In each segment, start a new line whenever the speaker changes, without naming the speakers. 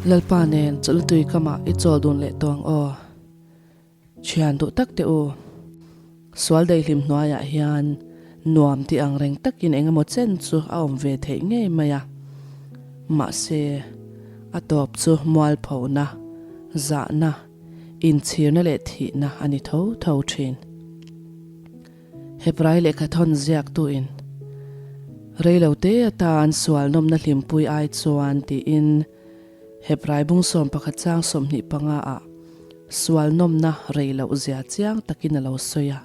Lalpa nen chawlhtui kamah i chawl dun leh tawh ang aw. Thian duh tak teh u. Sual daihlim hnuaiah hian nuam tih ang reng takin eng emaw chen chu a awm ve theih ngei mai a. Mahse, a tawp chu mualphona, zahna, inchhirna leh thihna a ni tho tho thin. Hebrai lehkhathawn ziaktuin, Reilote atan sual nawmna hlimpui ai chuan tiin Hebrai bung 11 chang 25 ah sual nawmna rei loh zia chiang takin a lo sawi a,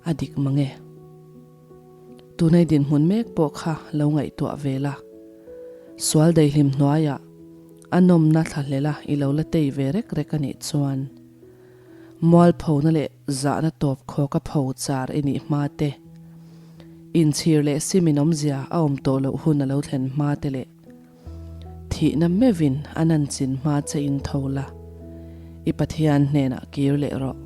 a dik mang e. Tunei dinhmun mek pawh kha lo ngaihtuah ve la. Sual daihlim hnuaiah a nawmna thlahlela i lo la tei ve rek rek a nih chuan Mualphona leh zahna tawp khawka pho char i nih hma te, inchhir leh simin awmzia a awm tawh loh hun a lo thlen hma te leh thihna meuhin a nan chin hma che in tho la, i Pathian hnenah kir leh rawh.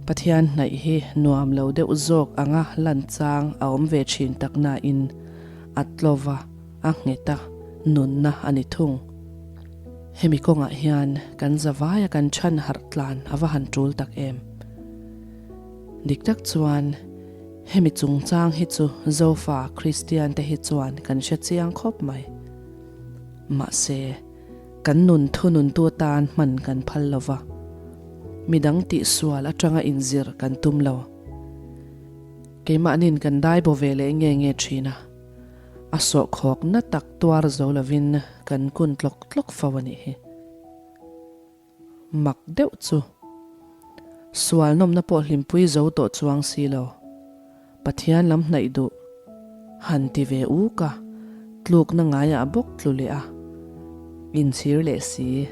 Pathian hnaih hi nuam lo deuh zawk anga lan chang a awm ve thin tak nain a tlova, a nghet a, nunna a ni thung. Hemi kawngah hian kan zavaia kan chhan harh tlan a va han tul tak em. Dik tak chuan hemi chungchang hi chu Zofa Kristian te hi chuan kan hre chiang khawp mai. Mahse, kan nun thununtu atan hman kan phal lo va, midang tihsual atanga inzir kan tum lo. Keimahnin kan dai bo ve leh nge nge thin a. A sawhkhawk na tak tuar zo lovin kan kun tlawk tlawk fo a nih hi. Mak deuh chu. Sual nawmna pawh hlimpui zo tawh chuang si lo. Pathian lam hnaih duh. Han ti ve uk a, tlukna ngaiah bawk tlu leh a. Inchhir leh si.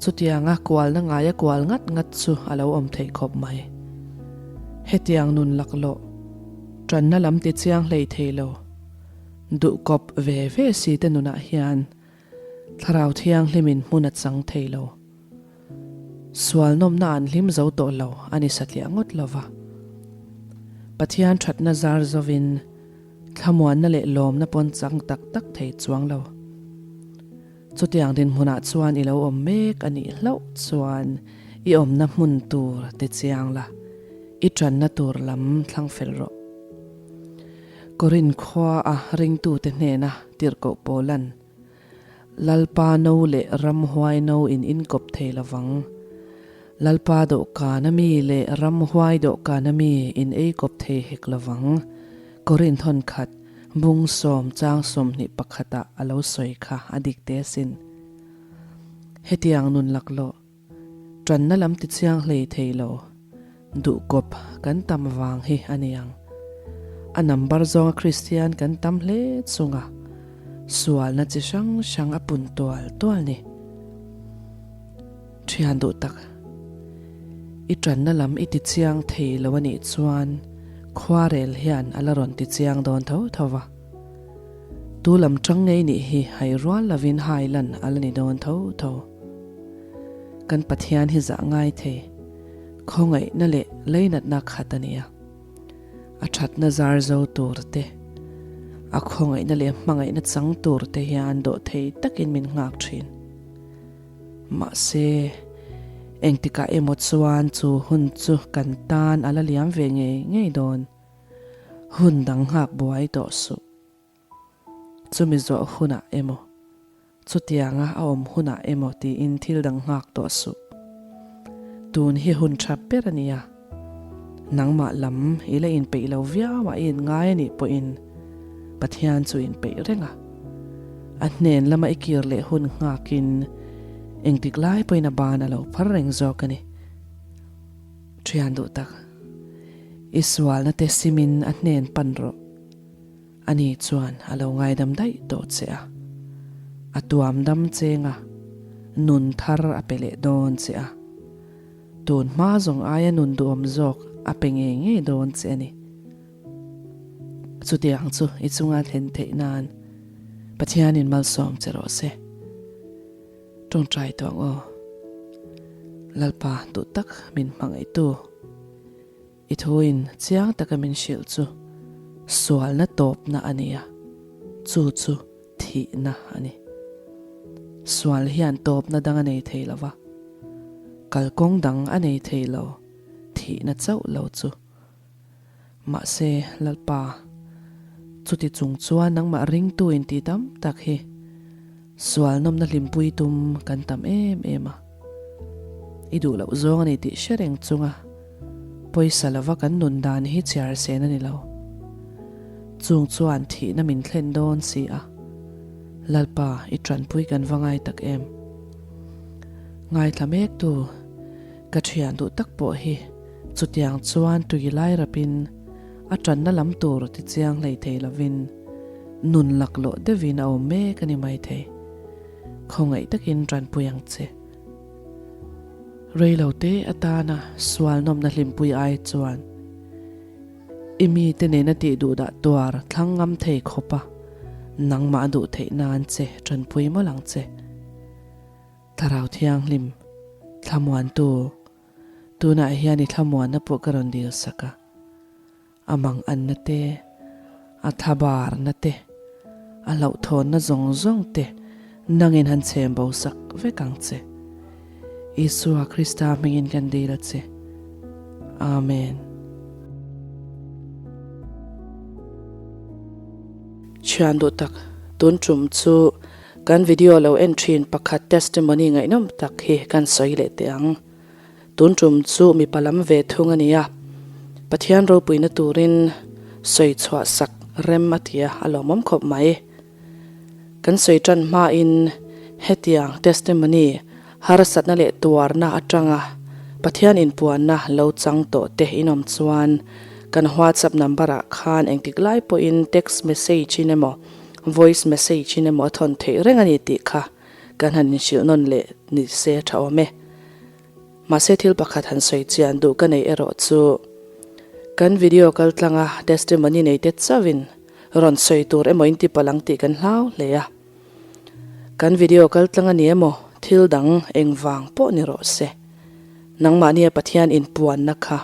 Chutianga kualna ngaia kual ngat ngat chu a lo awm theih khawp mai. Hetiang nun laklawh. Tanna lam ti chiang hlei thei lo. Duh kawp ve ve si te nunah hian Thlarau Thianghlimin hmun a chang thei lo. Sual nawmna an hlim zo tawh lo a ni satliah ngawt lo va. Pathian thatna zar zovin thlamuanna leh lawmna pawn chang tak tak thei chuang lo. Chutiang dinhmunah chuan i lo awm mek a nih hlauh chuan i awmna hmun tur ti chiang la, i tanna tur lam thlang fel rawh. Korin khua a ringtute hnena tirhkoh Paulan, Lalpa no leh ramhuai no in inkawp thei lovang. Lalpa dawhkan a mi leh ramhuai dawhkan a mi in eikawp thei hek lovang. Korin thawnkhat. Bung sawm chang 21 ah a lo sawi kha a dik te asin. Hetiang nun laklawh, tanna lam ti chiang hlei thei lo, duhkawp kan tam vang hi a ni ang. A number zawnga Kristian kan tam hle chunga sualna chi hrang hrang a pun tual tual ni. Thian duh tak, i tanna lam i ti chiang thei lo a nih chuan khuarel hian a la rawn ti chiang dawn tho tho va. Tu lam tang ngei nih hi hai rual lovin hai lan a la ni dawn tho tho. Kan Pathian hi zah ngai thei, khawngaihna leh leinatna khat a ni a. A thatna zar zo tur te, a khawngaihna leh hmangaihna chang tur te hian dawhthei takin min nghak thin. Mahse, engtikah emaw chuan chu hun chu kan tan a la liam ve ngei ngei dawn. Hun dang nghak buai tawh suh. Chumi zawh hunah emaw, chutianga a awm hunah emaw tiin thil dang nghak tawh suh. Tun hi hun tha ber a nia. Nangmah lam i la inpeih lo viau a, i inngai a nih pawhin Pathian chu inpeih reng a. A hnen lama i kir leh hun nghakin engtik lai pawhin a ban a lo phar reng zawk a ni. Thian duh tak, i sualna te simin a hnen pan rawh. Ani chuan a lo ngaidam daih tawh che a, a tuam dam cheng a, nun thar a pe leh dawn che a. Tun hma zawng aia nun duhawm zawk a pe ngei ngei dawn che a ni. Chutiang chu i chunga thlen theih nan Pathianin malsawm che rawh se. Tawngtai tawh ang aw. Lalpa duh tak min hmangaihtu. I thuin chiang taka min hrilh chu sualna tawpna a ni a, chu chu thihna a ni. Sual hian tawpna dang a nei thei lo va, kalkawng dang a nei thei lo, thihna chauh lo chu. Mahse, Lalpa, chuti chung chuan nangmah ringtu inti tam tak hi sual nawmna hlimpui tum kan tam em em a. I duh loh zawng a ni tih hre reng chunga pawisa lova kan nun dan hi chhiar sen a ni lo. Chung chuan thihna min thlen dawn si a, Lalpa i tanpui kan va ngai tak em? Ngaithla mektu ka thian duh tak pawh hi chutiang chuan tui lai rapin a tanna lam tur ti chiang hlei thei lovin nun laklawh deuhin a awm mek a ni maithei. Khawngaih takin tanpui ang che. Reilo te atana sual nawmna hlimpui ai chuan i mite nena tih duh dah tuar thlang ngam thei khawp a, nangmah a duh theih nan che tanpui mawlh ang che. Thlarau Thianghlim, Thlamuantu, tunah hian i thlamuanna pawh ka rawn dil sak a. A mang anna te, a thlabarna te, a hlauhthawnna zawng zawng te nangin han chhem bo sak vek ang che. Isua Krista hmingin kan dil a che. Amen. Thian duh tak, tun tum chu kan video lo en thin pakhat testimony ngaihnawm tak hi kan sawi leh teh ang. Tun tum chu mipa lam ve thung a ni a, Pathian ropuina turin sawi chhuah sak rem a ti a, a lawmawm khawp mai. Kan sawi tan hmain hetiang testimony harsatna leh tuarna atanga Pathian inpuanna lo chang tawh te inawm chuan kan WhatsApp number ah khan engtik lai pawhin text message in emaw voice message in emaw a thawn theih reng a ni tih kha kan han inhrilh nawn leh ni se a tha awm e. Mahse thil pakhat han sawi chian duh ka nei erawh chu kan video kal tlanga testimony nei te chauhin rawn sawi tur emaw in ti palh ang tih kan hlau hle a. Kan video kal tlang a ni emaw thil dang engvang pawh ni rawh se. Nangmahnia Pathian inpuanna kha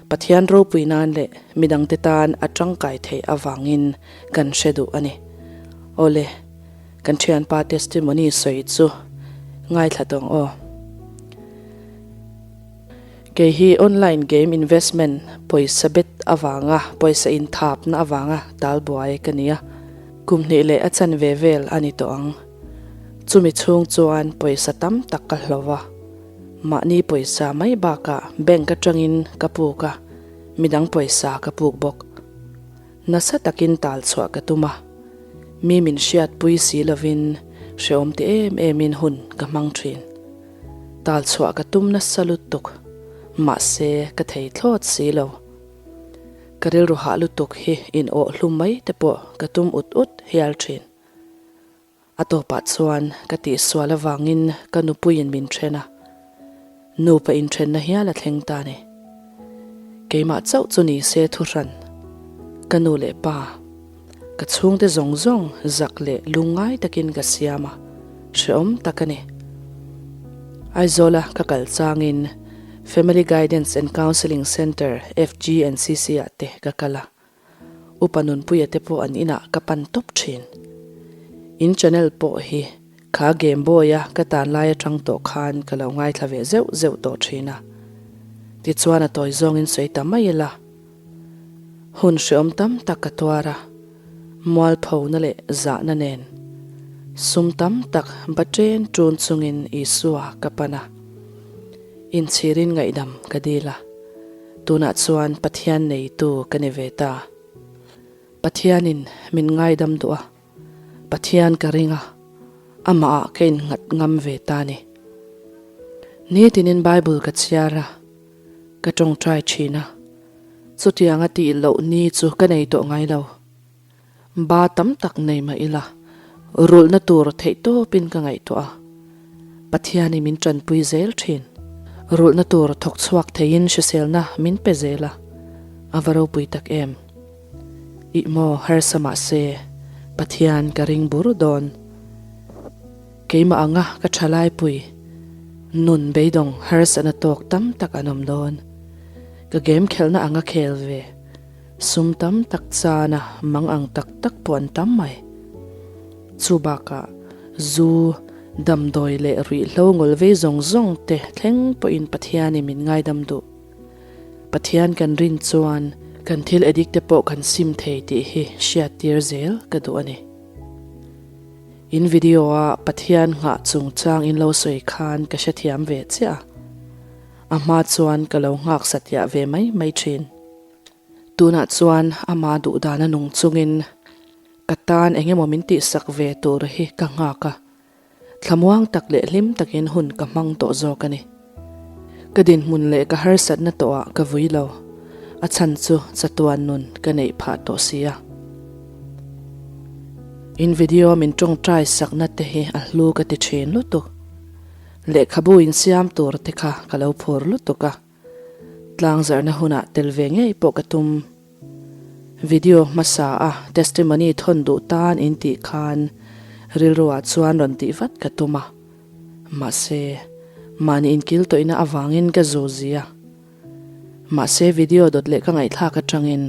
Pathian ropui nan leh midangte tan a tangkai theih avangin kan hre duh a ni. Awle. Kan thianpa testimony sawi chu ngaithla tawng aw. Kei hi online game investment pawisa bet avanga pawisa inthapna avanga talbuai ka ni a, kum hnih leh a chanve vel a ni tawh ang. Chumi chhung chuan pawisa tam tak ka hlo a, mahni pawisa mai bakah bank atangin ka puk a, midang pawisa ka puk bawk. Nasa takin tal chhuah ka tum a, mi min hriatpui si lovin hrehawm ti em emin hun ka hmang thin. Tal chhuah ka tum nasa lutuk, mahse ka thei thlawt si lo. Ka rilru hah lutuk hi in awh hlum mai te pawh ka tum ut ut hial thin. A tawpah chuan ka tihsual avangin ka nupuiin min then a, nupa inthenna hial a thleng ta ni. Keimah chauh chu ni se thuhran, ka nu leh pa, ka chhungte zawng zawng zak leh lungngai takin ka siam a, hrehawm tak a ni. Aizawla ka kal changin Family Guidance and Counselling Centre, FGNCC, ah te ka kal a. Upa Nunpuia te pawh an inah ka pan tawp thin. In channel pawh hi kha Game Boy a ka tan lai atang tawh khan ka lo ngaithla ve zeuh zeuh tawh thin a. Tichuan a tawi zawngin sawi ta mai ila. Hun hreawm tam tak ka tuar a, mualphona leh zahna nen sum tam tak ba chen tun chungin Isua ka pan a, inchhirin ngaihdam ka dil a. Tunah chuan Pathian neitu ka ni ve ta. Pathianin min ngaidam duh a, Pathian ka ring a, amahah ka innghat ngam ve ta ni. Nitinin Bible ka chhiar a, ka tawngtai thin a, chutianga tih loh ni chu ka nei tawh ngai lo. Ba tam tak nei mah ila, rulhna tur theihtawpin ka ngaihtuah a, Pathianin min tanpui zel thin. Rulhna tur thawk chhuak theiin hriselna min pe zel a, a va ropui tak em. Ih maw harsa mah se, Pathian ka ring bur dawn. Keimah anga ka thalaipui nun beidawng harsatna tawk tam tak an awm dawn. Ka game khelhna anga khel ve. Sum tam tak chana mang ang tak tak pawh an tam mai. Chu bakah zu, Damdawi leh ruihhlo ngawl vei zawng zawng te thleng pawhin Pathianin min ngaidam duh. Pathian kan rin chuan kan thil addict te pawh kan sim thei tih hi hriattir zel ka duh a ni. In video a Pathian nghah chungchang in lo sawi khan ka hrethiam ve chiah a. A hma chuan ka lo nghak satliah ve mai mai thin. Tunah chuan ama duhdana nung chungin ka tan eng emaw min tihsak ve tur hi ka nghak a, thlamuang tak leh hlim takin hun ka hmang tawh zawk a ni. Ka dinhmun leh ka harsatna tawhah ka vui lo, a chhan chu chatuan nun ka neih phah tawh si a. In video min tawngtai sakna te hi a hlu ka ti thin lutuk. Lehkhabu insiam tur te kha ka lo phur lutuk a. Tlangzarhna hunah tel ve ngei pawh ka tum. Video hmasa a testimony thawn duh tan in tih khan rilru ah chuan rawn tih vat ka tum a. Mahse, mahni inkil tawihna avangin ka zu zi a. Mahse video dawt leh ka ngaihthlak atangin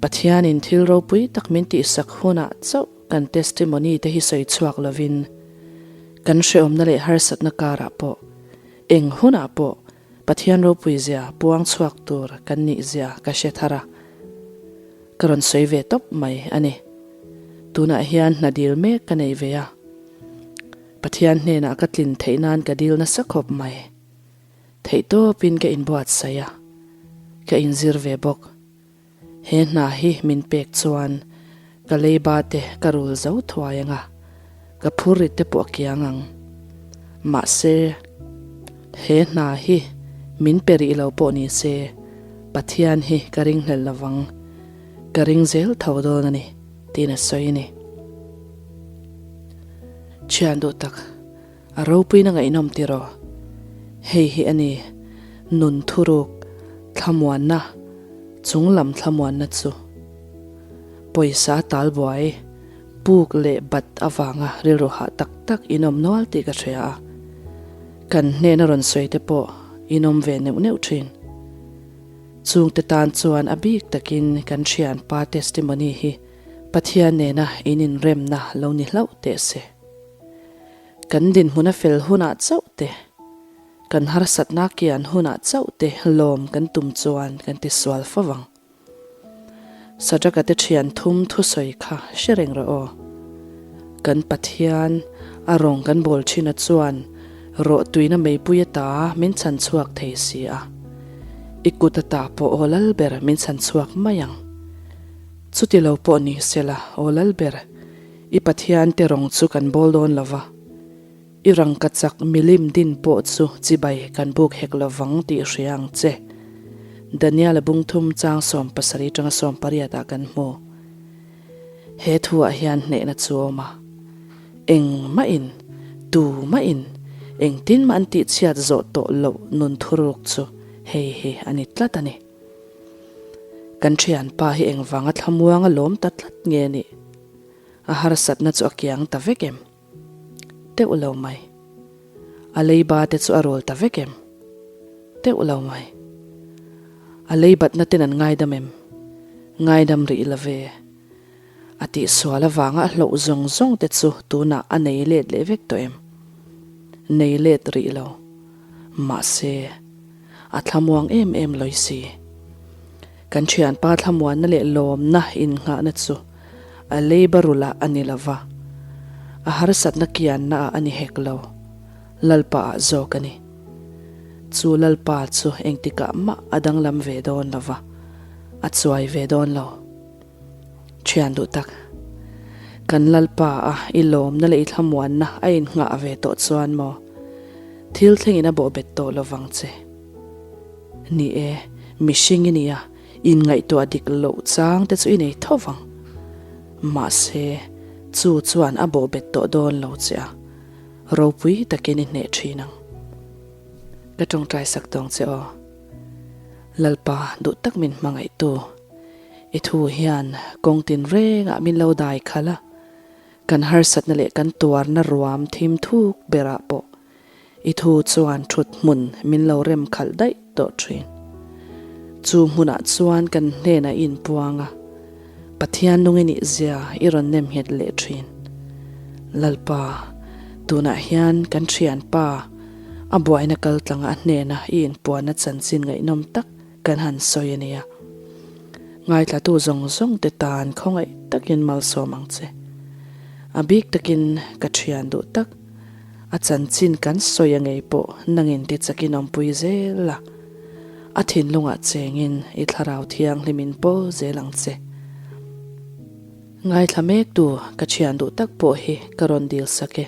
Pathianin thil ropui tak min tihsak hunah chauh kan testimony te hi sawi chhuak lovin kan hrehawmna leh harsatna karah pawh Eng hunah pawh Pathian ropui zia puang chhuak tur kan nih zia ka hre thar a, ka rawn sawi ve tawp mai a ni. Tunah hian hna dil mek ka nei ve a, Pathian hnenah ka tlin theih nan ka dil nasa khawp mai. Theihtawpin ka inbuatsaih a, ka inzir ve bawk. He hna hi min pek chuan ka leiba te ka rul zo thuai ang a, ka phurrit te pawh a kiang ang. Mahse, he hna hi min pe rih lo pawh ni se, Pathian hi ka ringhlel lo vang, ka ring zel tho dawn a ni, tiin a sawi a ni. Thian duh tak. A ropuina ngaihnawm tiraw? Hei hi a ni, nun thuruk, thlamuanna, chunglam thlamuanna chu. Pawisa talbuai, puk leh bat avanga rilru hah tak tak in awm nual tih ka hria a. Kan hnena rawn sawi te pawh in awm ve neuh neuh thin. Chungte tan chuan a bik takin kan thianpa testimony hi Pathian nena in inremna lo ni hlauh teh se. Kan dinhmun a fel hunah chauh te, kan harsatna kian hunah chauh te lawm kan tum chuan kan ti sual fo vang. Sadraka te thian thum thusawi kha hre reng rawh aw. Kan Pathian a rawng kan bawl thina chuan rawhtuina meipui ata min chhan chhuak thei si a. I kut ata pawh aw lal ber min chhan chhuak mai ang. Chuti lo pawh ni sela aw lal ber. I Pathian te rawng chu kan bawl dawn lo va, i rangkachak milim din pawh chu chibai kan buk hek lo vang tih hria ang che. Daniel-a bungthum chang 70 tanga 80 ah kan hmu. He thuah hian hnehna chu a awm a. Engmahin, tumahin, engtin mah an tihchhiat zawh tawh loh nun thuruk chu hei hi a ni tlat a ni. Kan thianpa hi engvanga thlamuanga lawm ta tlat nge nih? A harsatna chu a kiang ta vek em? Teuh lo mai. A leiba te chu a rawl ta vek em? Teuh lo mai. A leibatna ten an ngaidam em? Ngaidam rih lo ve. A tihsual avanga a hloh zawng zawng te chu tunah a nei let leh vek tawh em? Nei let rih lo. Mahse, a thlamuang em em lawi si. Kan thianpa thlamuanna leh lawmna innghahna chu a leiba rulah a ni lo va, a harsatna kianna ah a ni hek lo, Lalpa ah zawk a ni. Chu Lalpa chu engtikah mah a danglam ve dawn lo va, a chuai ve dawn lo. Thian duh tak, kan Lalpa a i lawmna leh i thlamuanna a innghah ve tawh chuan maw, thil thlengin a bawhbet tawh lo vang che. Ni e, mihring i nia, inngaihtuah dik loh chang te chu i nei tho vang. Mahse, chu chuan a bawhbet tawh dawn lo che a, ropui takin i hneh thin ang. Ka tawngtai sak tawng che aw. Lalpa duh tak min hmangaihtu, i thu hian kawng tinrengah min lo dai khalh a, kan harsatna leh kan tuarna ruam thim thuk berah pawh I thu chuan thut hmun min lo rem khalh daih tawh thin. Chu hmunah chuan kan hnenah i inpuang a, Pathian nung i nih zia i rawn nem nghet leh thin. Lalpa, Tunah hian kan thianpa a buaina kal tlanga a hnena i inpuanna chanchin ngaihnawm tak kan han sawi a nia. Ngaithlatu zawng zawng te tan khawngaih takin malsawm ang che. A bik takin ka thian duh tak a chanchin kan sawi a ngei pawh nangin ti chakin awmpui zel la. A thinlungah chengin i thlarau thianghlimin pawl zel ang che. Ngaithla mektu ka thian duh tak pawh hi ka rawn dil sak e.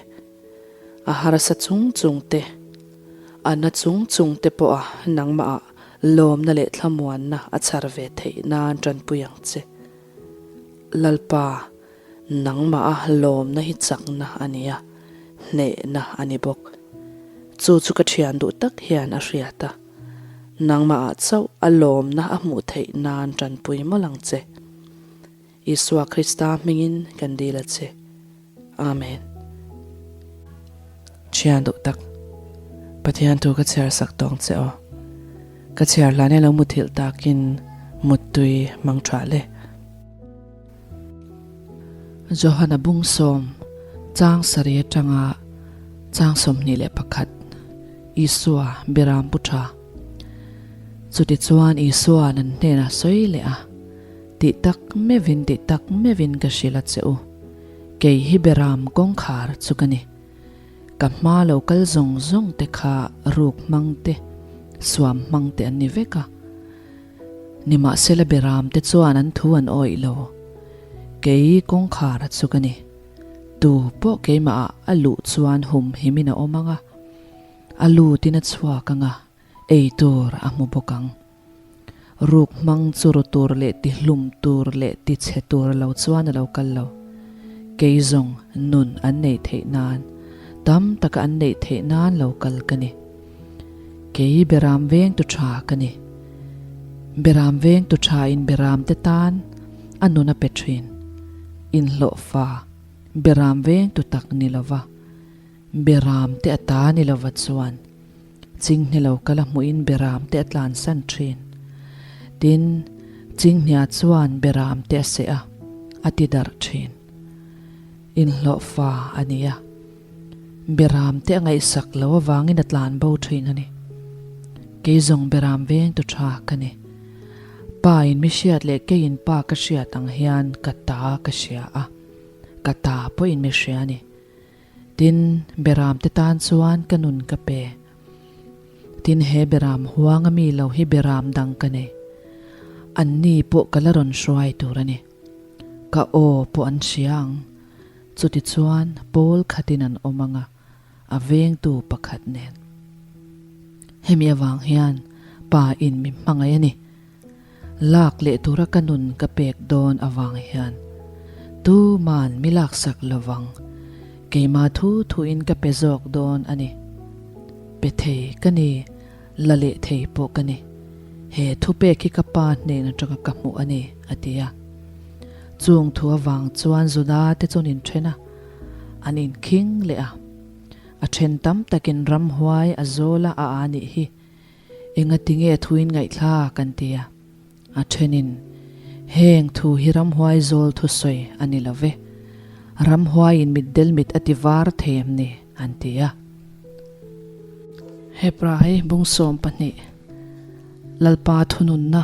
A harsa chung chung te, a na chung chung te pawha nangmahah lawmna leh thlamuanna a chhar ve theih nan tanpui ang che. Lalpa, nangmaha lawmna hi chakna a ni a, hnehna a ni bawk. Chu chu ka thian duh tak hian a hriat a, nangmahah chauh a lawmna a hmuh theih nan tanpui mawlh ang che. Isua Krista hmingin kan dil a che. Amen. Thian duh tak, Pathian thu ka chhiar sak tawng che aw. Ka chhiar hlan e lo muthilh takin muttui hmang tha le. Johana Bungsawm, Chang sarih atanga chang 21, Isua Biram Pu Tha. Chutichuan Isua'n an hnenah sawi leh a. Tih tak meuhin, tih tak meuhin ka hrilh a che u. Kei hi Beram kawngkhar chu ka ni. Ka hma lo kal zawng zawng te kha ruk hmang te, suam hmang te an ni vek a. Nimahsela Beram te chuan an thu an awih lo. Kei kawngkhar chu ka ni. Tu pawh keimahah a luh chuan humhimin a awm ang a, a lutin a chhuak ang a, ei tur a hmu bawk ang. Ruk hmang chu ru tur leh ti hlum tur leh ti chhe tur lo chuan a lo kal lo. Kei zawng nun an neih theih nan, tam taka an neih theih nan lo kal ka ni. Kei Beram vengtu tha ka ni. Beram vengtu tha in Beram te tan a nun a pe thin. Inhlawhfa Beram vengtu tak ni lova, Beram te a ta ni lova chuan Chinghne lo kal a hmuhin Beram te a tlansan thin. Tin, Chinghnia chuan Beram te a seh a, a ti darh thin. Inhlawhfa a ni a, Beram te a ngaihsak lo avangin a tlan bo thin a ni. Kei zawng Beram vengtu tha ka ni. Pa in mi hriat leh keiin pa ka hriat ang hian ka ta ka hria a, ka ta pawhin mi hria a ni. Tin, Beram te tan chuan ka nun ka pe. Tin, he Beram huanga mi lo hi Beram dang ka nei. Anni pawh ka la rawn hruai tur a ni. Ka aw pawh an hria ang. Chutichuan, pawl khatin an awm ang a, a vengtu pakhat nen. Hemi avang hian Pa in mi hmangaih a ni. Lak leh tura ka nun ka pek dawn avang hian tuman mi laksak lovang, keimah thu thuin ka pe zawk dawn a ni. Pe thei ka ni, la leh thei pawh ka ni. He thupek hi ka pa hnen atanga ka hmuh a ni, a ti a. Chung thu avang chuan Juda te chuan inthen a, an inkhing leh a. A then tam takin ramhuai a zawl a a a nih hi. Engatinge thuin ngaihthlak an ti a, a thenin, Heng thu hi ramhuai zawl thusawi a ni lo ve, ramhuaiin mitdel mit a ti var thei em ni? an ti a. Hebrai bung 12, Lalpa thununna,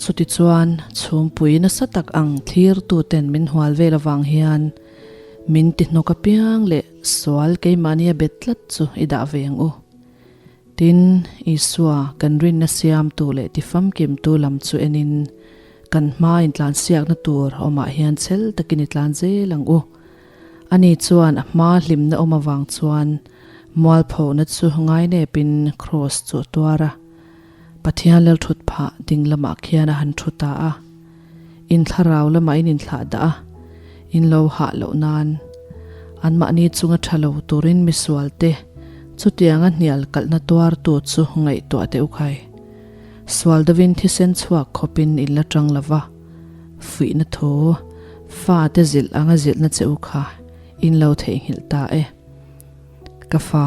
Chutichuan chhumpui nasa tak ang thlirtuten min hual vel avang hian min tihnawk apiang leh sual keimahnia bet tlat chu i dah ve ang u. Tin, Isua, kan rinna siamtu leh tifamkimtu lam chu enin, kan hma intlansiakna tur awmah hian chhel takin i tlan zel ang u. Ani chuan a hma hlimna awm avang chuan mualphona chu ngainepin kraws chu a tuar a. Pathian lalthut phah ding lamah khian a han thu ta a. In thlarau lamah in inthlah dah a, in lo hah loh nan. Anmahni chunga tha lo turin misualte chutianga hnial kalhna tuartu chu ngaihtuah teh u khai. Sual deuhin thisen chhuak khawpin in la tang lo va, fuihna thu, fate zilh anga zilhna che u kha in lo theihnghilh ta e. Ka fa,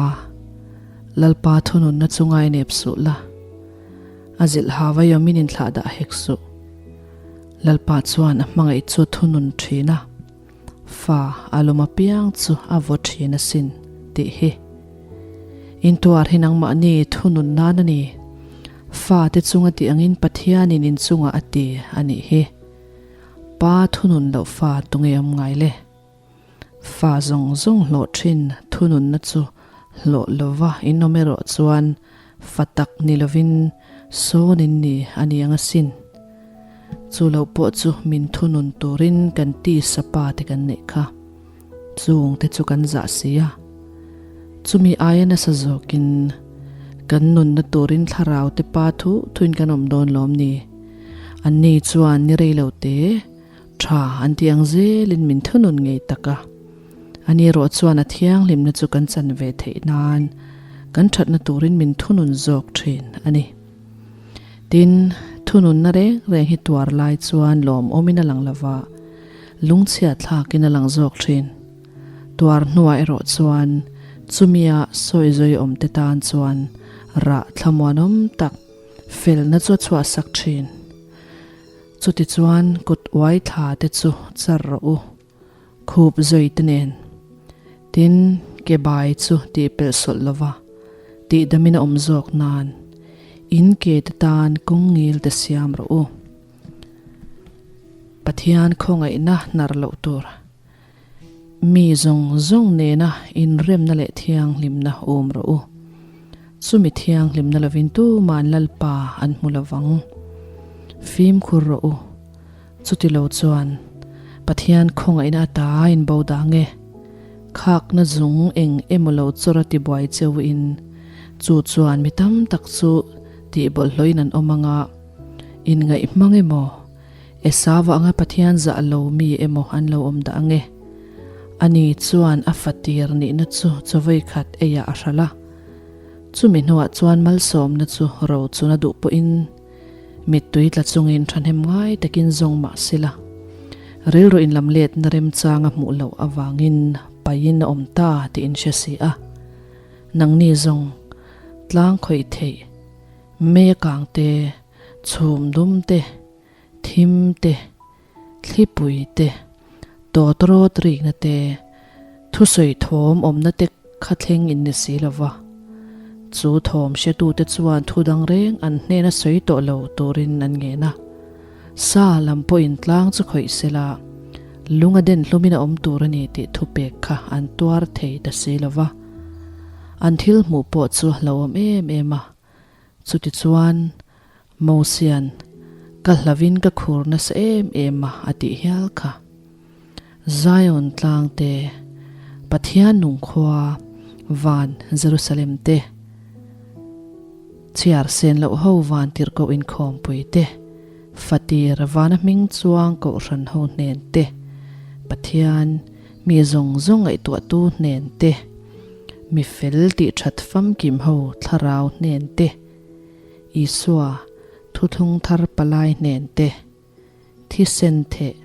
Lalpa thununna chu ngainep suh la. A zilh ha vaiawmin inthlah dah hek suh. Lalpa chuan a hmangaih chu a thunun thin a. Fa a lawm apiang chu a vaw thin asin tih hi. Intuar hi nangmahni thunun nan a ni. Fate chunga tih angin Pathianin inchungah a ti a nih hi. Pa thunun loh fa tunge awm ngai le? Fa zawng zawng hlawh thin thununna chu hlawh lova in awm erawh chuan fa tak ni lovin sawn in ni a ni ang asin. Chu lo pawh chu min thunun turin kan tisa pa te kan neih kha. Chung te chu kan zah si a. Chumi aia nasa zawkin kan nunna turin thlarau te pa thu thuin kan awm dawn lawm ni. Anni chuan ni rei lo te. Tha an ti ang zelin min thunun ngei tak a. Ani erawh chuan a thianghlimna chu kan chan ve theih nan kan thatna turin min thunun zawk thin a ni. Tin, thununna reng reng hi tuar lai chuan lawmawmin a lang lova, lungchhiat thlakin a lang zawk thin. Tuar hnuah erawh chuan chumia sawi zawi awmte tan chuan rah thlamuanawm tak felna chu a chhuahsak thin. Chutichuan kut uai thla te chu char rawh u, khup zui te nen. Tin, ke bai chu tih pelh sawlh lova, tih damin a awm zawk nan, in ke te tan kawng ngil te siam rawh u. Pathian khawngaihna hnar loh tur, mi zawng zawng nena inremna leh thianghlimna awm rawh u. Chumi thianghlimna lovin tuma'n Lalpa an hmu lovang. Fimkhur rawh u. Chuti lo chuan Pathian khawngaihna ata in bo dang e. Khakna zung eng emaw lo chawr a tibuai cheu in, chu chuan mi tam tak chu tih bawlhhlawhin an awm anga, inngaih hmang emaw, Esau anga Pathian zah lo mi emaw an lo awm dah ang e. Ani chuan a fatir nihna chu chawei khat eiah a hralh a. Chumi hnuah chuan malsawmna chu ro chuna duh pawhin mittui tla chungin thahnem ngai takin zawng mah sela, rilru inlam letna remchanga hmuh loh avangin paihin a awm ta tih in hre si a. Nangni zawng tlang khawih theih mei a kang te, chhum dum te, Thim te, thlipui te, tawtrawt rikna te, thusawi thawm awmna te kha thleng in ni si lo va. Chu thawm hretute chuan thu dang reng an hnena sawi tawh lo turin an ngen a. Sa lam pawhin tlang chu khawih sela, lung a den hlumin a awm tur a ni tih thupek kha an tuar thei ta si lo va. An thil hmuh pawh chu a hlauhawm em em a. Chutichuan, Mosia'n, Ka hlavin ka khur nasa em em a, a tih hial kha. Zion tlang te, Pathian nung khua, van Jerusalem te, chhiar sen loh ho van tirhkoh inkhawmpui te, fatir vana hming chuang kohhran ho hnen te, Pathian mi zawng zawng ngaihtuahtu hnen te, mi fel tih that famkim ho thlarau hnen te, Isua, thuthlung thar palai hnen te, thisen theh,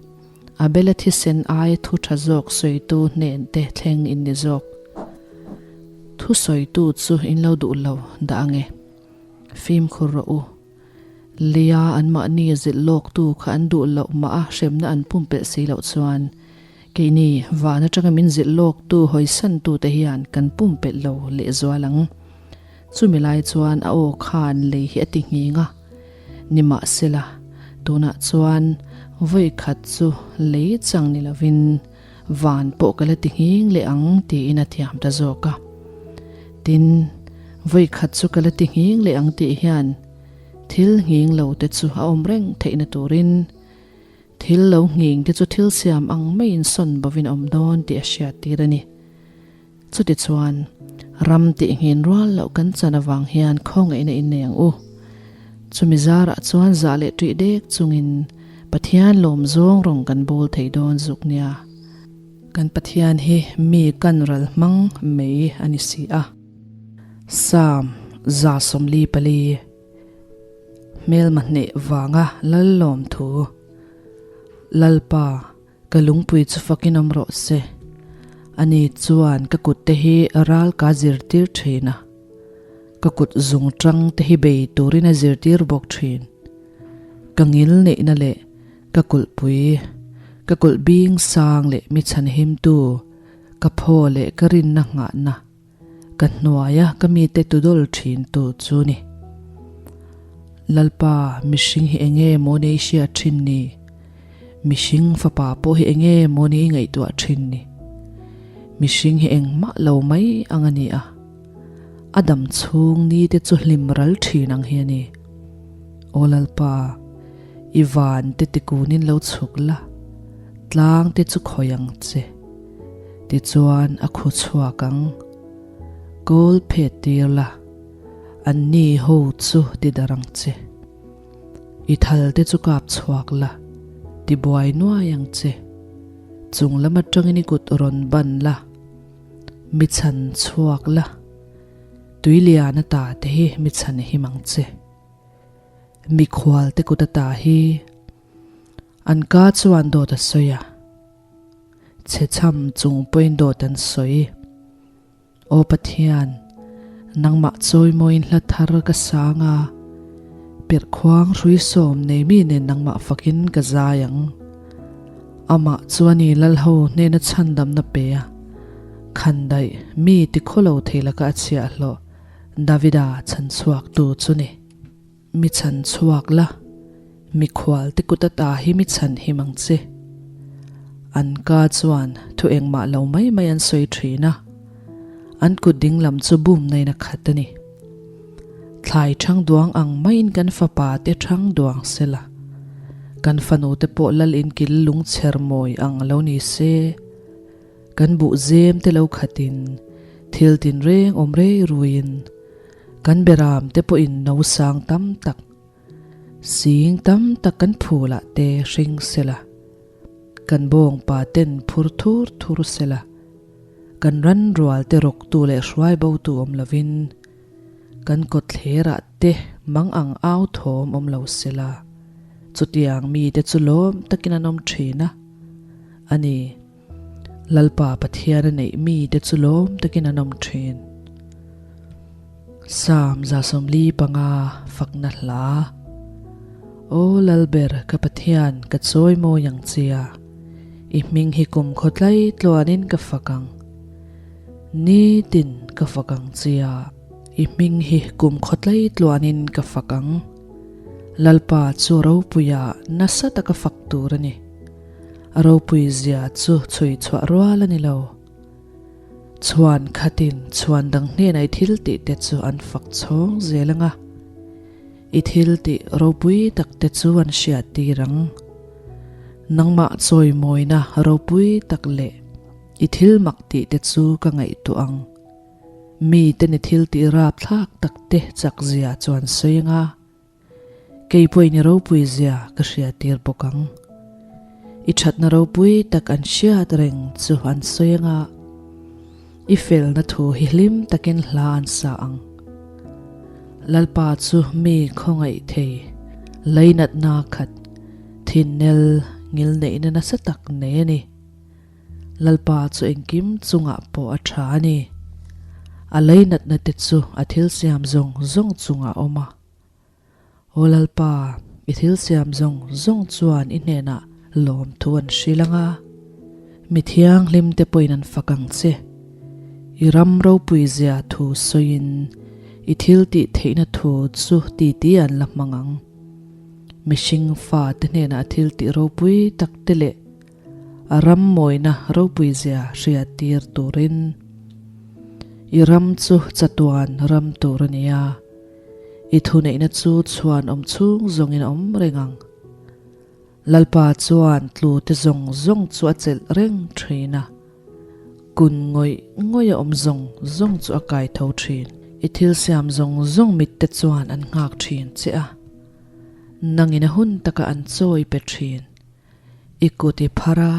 Abela thisen aia thu tha zawk sawitu hnen te thleng in ni zawk. Thu sawitu chu in lo duh lo dah ange. Fimkhur rawh u. Lia anmahni zilh lawktu kha an duh loh mah a hremna an pumpelh si loh chuan keini van atanga min zilh lawktu hawisantute hian kan pumpelh lo lehzual ang. Chumi lai chuan a aw khan lei hi a ti nghing a, nimahsela tunah chuan vawi khat chu lei chang ni lovin van pawh ka la ti nghing leh ang tiin a thiam ta zawk a. Tin, vawi khat chu ka la ti nghing leh ang tih hian thil nghing lo te chu a awm reng theihna turin thil lo nghing te chu thil siam ang maiin sawn bovin a awm dawn tih a hriat tir a ni. Chutichuan, ram tih nghin rual loh kan chan avang hian khawngaihna in nei ang u. Chumi zarah chuan zah leh ṭih dek chungin Pathian lawm zawng rawng kan bawl thei dawn zuk nia. Kan Pathian hi mi kan ral hmang mai a ni si a. Psalm 144 Hmelma hneh vanga lal lawm thu Lalpa Ka lungpui chu fakin awm rawh se. Ani chuan ka kut te hi ral ka zirtir thin a, ka kut zung tang te hi bei turin a zirtir bawk thin. Ka ngil neihna leh ka kulhpui, Ka kulh bing sang leh mi chhanhimtu, ka phaw leh ka rinna nghahna, ka hnuaia ka mite tudawl thintu chu ni. Lalpa, mihring hi enge maw ni i hriat thin ni? Mihring fapa pawh hi enge maw ni i ngaihtuah thin ni? Mihring hi engmah lo mai ang a ni a, a dam chhung ni te chu hlim ral thin ang hi a ni. Aw Lalpa, i van te tikunin lo chhuk la, tlang te chu khawi ang che. Tichuan a khu chhuak ang. Kawl phet tir la, an ni ho chu ti darh ang che. I thal te chu kap chhuak la, ti buai nuai ang che. Chung lam atangin i kut rawn ban la, mi chhan chhuak la, tui lian ata te hi mi chhan him ang che. Mikhual te kut ata hi an ka chuan dawt a sawi a. Chhechham chung pawhin dawt an sawi. Aw Pathian, nangmah chawimawiin hla thar ka sang a, perhkhuang hrui sawm nei mi nen nangmah fakin ka zai ang. Amah chu a ni Lalho hnena chhandamna pe a, khandaih mi tikhawlo thei laka a chhiahhlawh Davida chhanchhuaktu chu ni. Mi chhan chhuak la, mikhual te kut ata hi mi chhan him ang che. An ka chuan thu engmah lo mai mai an sawi thin a, an kut ding lam chu bum nain a khat a ni. Thlai thang duang ang maiin kan fapa te thang duang se la, kan fanu te pawh lal inkil lungchher mawi ang lo ni se. Kan buh zem te lo khatin thil tinreng awm rei ruiin Kan beram te pawhin no sang tam tak, sing tam tak kan phul ah te hring sela, kan bawngpa ten phur thur thur sela, kan ran rual te rawktu leh hruai botu awm lovin, kan kawtthler ah te mang ang au thawm awm lo sela, chutiang mite chu lawm takin an awm thin a, a ni. Lalpa Pathian a neih mite chu lawm takin an awm thin. Psalm 145 fakna hla. Aw Lalber ka Pathian ka chawi mawi ang chia, i hming hi kum khawtlai tluanin ka fak ang. Nitin ka fak ang chia, i hming hi kum khawtlai tluanin ka fak ang. Lalpa chu ropuia nasa taka fak tur a ni. A ropui zia chu chhui chhuah rual a ni lo. Chhuan khatin chhuan dang hnenah i thil tih te chu an fak chhawng zel ang a, i thil tih ropui tak te chu an hriat tir ang. Nangmah chawimawina ropui tak leh i thil mak tih te chu ka ngaihtuah ang. Miten i thil tih rapthlak tak te chak zia chu an sawi ang a. Kei pawhin i ropui zia ka hriattir bawk ang. I thatna ropui tak an hriat reng chu an sawi anga i felna thu hi hlim takin hla an sa ang. Lalpa chu mi khawngaih thei, leinatna khat, thinnel ngilneihna nasa tak nei a ni. Lalpa chu engkim chungah pawh a tha a ni. A leinatna te chu a thil siam zawng zawng chungah a awm a. Aw Lalpa, i thil siam zawng zawng chuan i hnenah lawmthu an hrilh ang a, mi thianghlim te pawhin an fak ang che. I ram ropui zia thu sawiin i thil tih theihna thu chu titi an la hmang ang. Mihring fate hnenah thil tih ropui tak te leh A ram mawina ropui zia hriat tir turin i ram chu chatuan ram tur a ni a, i thuneihna chu chhuan awm chhung zawngin a awm reng ang. Lalpa chuan tlu te zawng zawng chu a chelh reng thin a, kun ngawih ngawih a awm zawng zawng chu a kai tho thin. I thil siam zawng zawng mit te chuan an nghak thin che a, nangin a hun taka an chawi pe thin. I kut i phar a,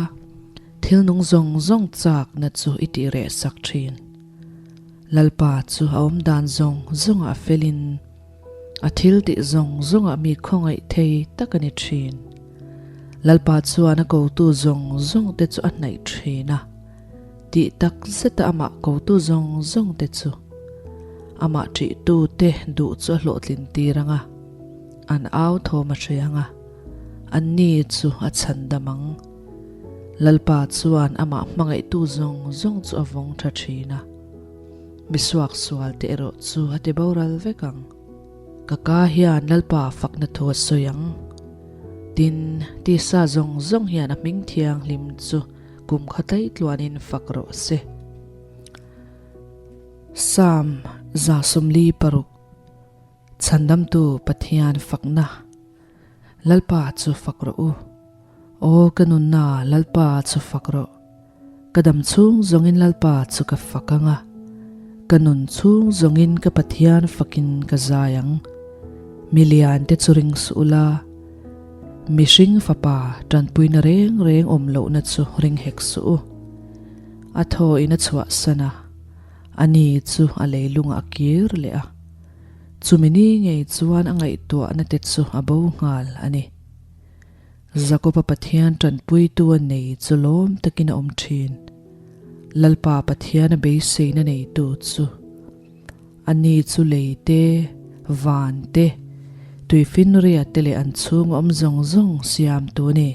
thil nung zawng zawng chakna chu i tih reh sak thin. Lalpa chu a awm dan zawng zawngah a felin, a thil tih zawng zawngah mi khawngaih thei tak a ni thin. Lalpa chuan a kotu zawng zawng te chu a hnaih thin a, tih tak zeta amah kotu zawng zawng te chu amah ṭihtu te duh chu a hlawhtlin tir ang a, an au thawm a hre ang a. Anni chu a chhan dam ang. Lalpa chuan amah hmangaihtu zawng zawng chu a vawng tha thin a, mi suaksual te erawh chu a ti boral vek ang. Ka ka hian Lalpa fakna thu a sawi ang. Tin, tisa zawng zawng hian a hming thianghlim chu kum kha tlaitluanin fak rawh se. Psalm 46, Chhandamtu Pathian fakna. Lalpa chu fak rawh u. Aw ka nunna Lalpa chu fak rawh. Ka dam chhung zawngin Lalpa chu ka fak ang a, ka nun chhung zawngin ka Pathian fakin ka zai ang. Mi lian te chu ring suh ula, mihring fapa tanpuina reng reng awm lohna chu ring hek suh u. A thaw in a chhuahsan a, ani chu a leilungah a kir leh a. Chumi ni ngei chuan a ngaihtuahna te chu a bo nghal a ni. Jakoba Pathian tanpuitu a nei chu lawm takin a awm thin. Lalpa Pathian a beiseina neitu chu a ni chu lei te, van te, tuifinria te leh an chhung awm zawng zawng siamtu a ni.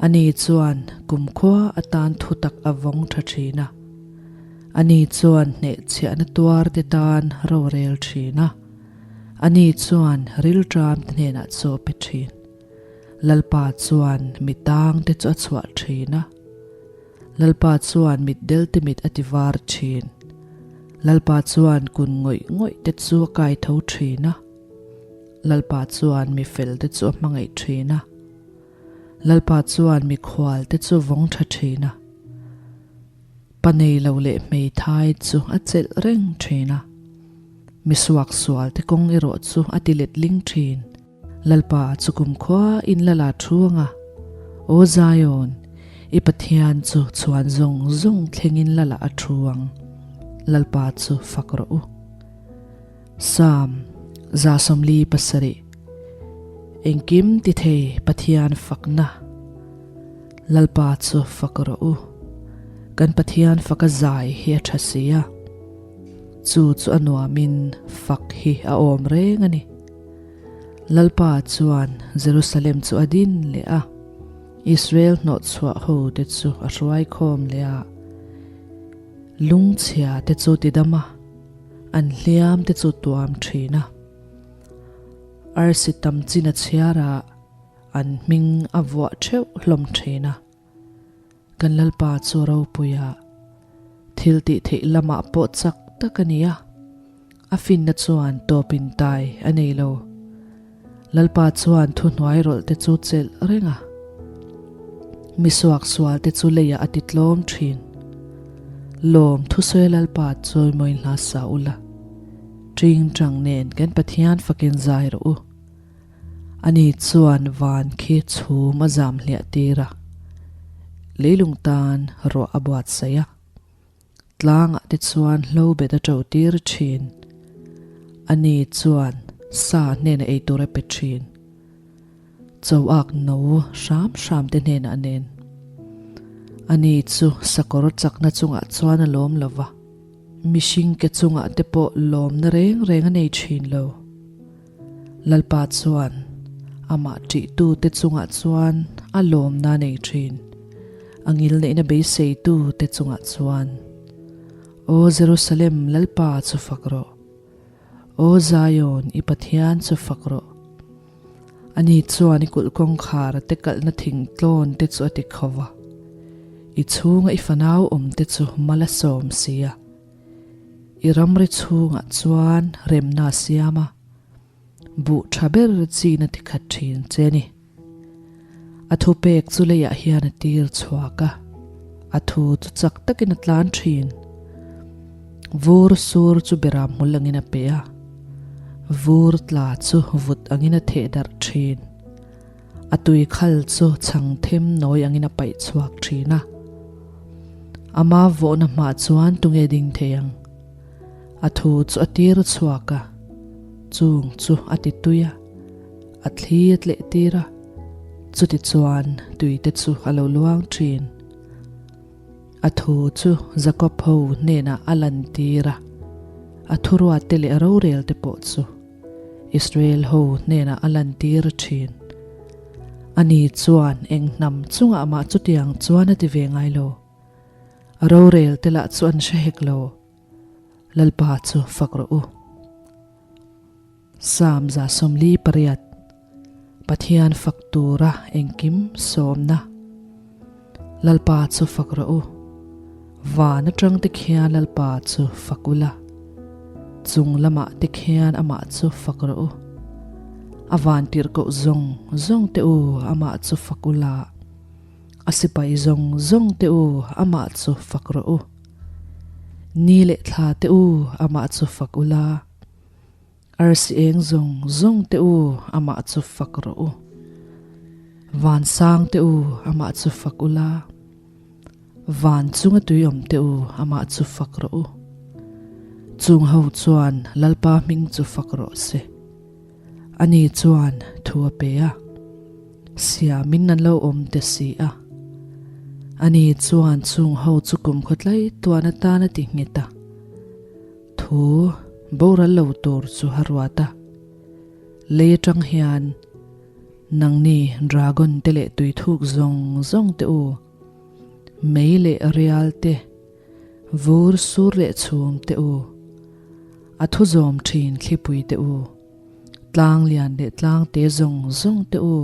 Ani chuan kumkhua atan thutak a vawng tha thin a. Ani chuan hnehchhiahna tuar te tan rorel thin a, ani chuan rilṭam te hnenah chaw pe thin. Lalpa chuan mi tang te chu a chhuah thin a, Lalpa chuan mitdel te mit a ti var thin. Lalpa chuan kun ngawih ngawih te chu a kai tho thin a, Lalpa chuan mi fel te chu a hmangaih thin a, Lalpa chuan mikhual te chu vawng tha thin a. Pa nei lo leh hmeithai chu a chelh reng thin a, mi suaksual te kawng erawh chu a ti let ling thin. Lalpa chu kumkhua in la la thu ang a, Aw Zion, i Pathian chu chhuan zawng zawng thlengin la la a thu ang. Lalpa chu fak rawh u. Psalm 47 Engkim ti thei Pathian fakna. Lalpa chu fak rawh u. Kan Pathian faka zai hi a tha si a. Chu chu a nuamin fak hi a awm reng a ni. Lalpa chuan Jerusalem chu a din leh a, Israel hnawhchhuah ho te chu a hruai khawm leh a. Lungchhia te chu tidam a, an hliam te chu tuam thin a. Arsi tam chin a chhiar a. An hming a vuah theuh hlawm thin a, kan Lalpa chu ropuia thil tih theih lamah pawh chak tak a ni a, a finna chuan tawpin tai a nei lo. Lalpa chuan thuhnuai rawlh te chu chelh reng a, mi suaksual te chu leiah a ti tlawm thin. Lawm thusawi Lalpa chawimawi hla sa ula, ṭingṭang nen kan Pathian fakin zai rawh u. Ani chuan van khi chhum a zam hliah tir a, leilung tan ruah a buatsaih a. Tlangah te chuan hlo bet a ṭo tir ṭhin. Ani chuan sa hnenah ei tur a pe ṭhin. Choak no hram hram te hnenah nen. Ani chu sakawr chakna chungah chuan a lawm lo va, mihring ke chungah te pawh lawmna reng reng a nei ṭhin lo. Lalpa chuan amah ṭihtute chungah chuan a lawmna a nei ṭhin, a ngilneihna beiseitute chungah chuan. Aw Jerusalem, Lalpa chu fak rawh! Aw Zion, i Pathian chu fak rawh! Ani chuan i kulh kawngkhar te kalhna thingtlawn te chu a ti kho va, i chhunga i fanau awmte chu mal a sawm si a. I ramri chhungah chuan remna a siam a, buh tha ber chin a tikhat thin che a ni. A thupek chu leiah hian a tir chhuak a, a thu chu chak takin a tlan thin. Vur sur chu beram hmul angin a pe a, vur tla chu vut angin a theh darh thin. A tui khal chu chhang them nawi angin a paih chhuak thin a. Ama vawhna hmah chuan tunge ding thei ang? A thu chu a tir chhuak a, chung chu a ti tui a, a thli a tleh tir a, chuti chuan tui te chu a lo luang thin. A thu chu Jakob ho hnenah a lan tir a, a thuruat te leh a rorel te pawh chu. Israel ho hnenah a lantir thin. Ani chuan eng hnam chungah mah chutiang chuan a ti ve ngai lo. A rorel te lah chu an hre hek lo. Lalpa chu fak rawh u. Psalm 48 Pathian fak tura engkim sawmna Lalpa chu fak rawh u. Van atang te khian Lalpa chu fak ula. Chung lamah te khian amah chu fak rawh u. A van tirhkoh zawng zawng te u amah chu fak ula. A sipai zawng zawng te u amah chu fak rawh u. Ni leh thla te u amah chu fak ula. Arsi eng zawng zawng te u amah chu fak rawh u. Vansang te u amah chu fak ula. Van chunga tui awm te u amah chu fak rawh u. Chung ho chuan Lalpa hming chu fak rawh se. Ani chuan thu a pe a, siamin an lo awm te si a. Ani chuan chung ho chu kumkhaw tlai tuan atan a ti nghet a. Thu boral lo tur chu a ruat a, lei atang hian nangni dragon te leh tui thuk zawng zawng te u, mei leh rial te, vur sur leh chhum te u, a thu zawm thin thlipui te u, tlang lian leh tlang te zawng zawng te u,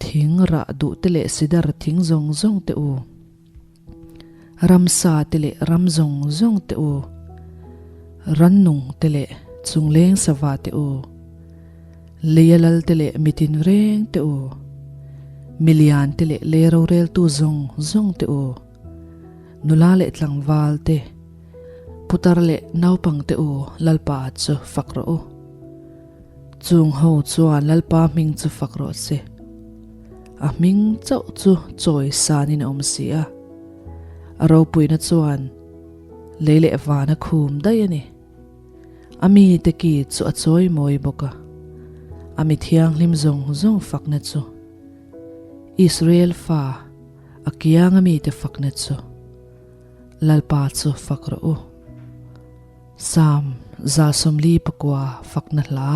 Thing rah duh te leh sidar thing zawng zawng te u, ramsa te leh ram zawng zawng te u, rannung te leh chungleng sava te u, leia lal te leh mitin reng te u, milian te leh lei roreltu zawng zawng te u, nula leh tlangval te, putar leh naupang te u Lalpa chu fak rawh u. Chung ho chuan Lalpa hming chu fak rawh se. A hming chauh chu chawi sanin a awm si a. A ropuina chuan lei leh van a khum daih a ni. A mite ki chu a chawi mawi bawk a. A mi thianghlim zawng zawng fakna chu Israel fa a kianga mite fakna chu Lalpa chu fak rawh u. Psalm 49 fakna hla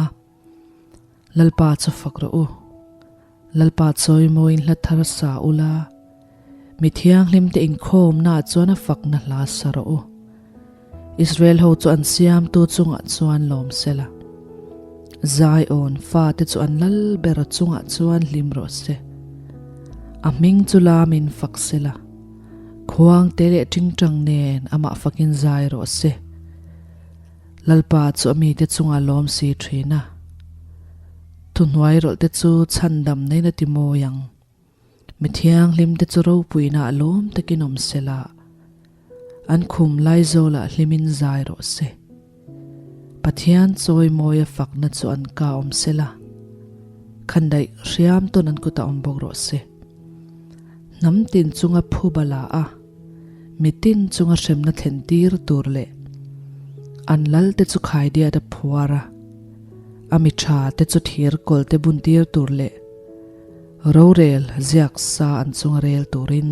Lalpa chu fak rawh u. Lalpa chawimawiin hla thar sa ula, mi thianghlimte inkhawmnaah chuan a fakna hla sa rawh u. Israel ho chu an siamtu chungah chuan lawm sela, Zion fate chu an lal ber chungah chuan hlim rawh se. A hming chu lamin fak sela. Khuangte leh tingtang nen amah fakin zai rawh se. Lalpa chu a mite chungah lawm si thin a. Thuhnuai rawlhte chu chhandam neiin a ti mawi ang. Mi thianghlimte chu ropuina a lawm takin awm sela, an khum laizawlah hlimin zai rawh se. Pathian chawimawia fakna chu an ka awm sela, khandaih hriam tawn an kutah awm bawk rawh se. Hnam tin chunga phuba la a, mitin chunga hremna thlen tir tur leh an lalte chu khaidiat a phuar a, a mi tha te chu thir kawl te bun tir tur leh rorel ziak sa an chunga rel turin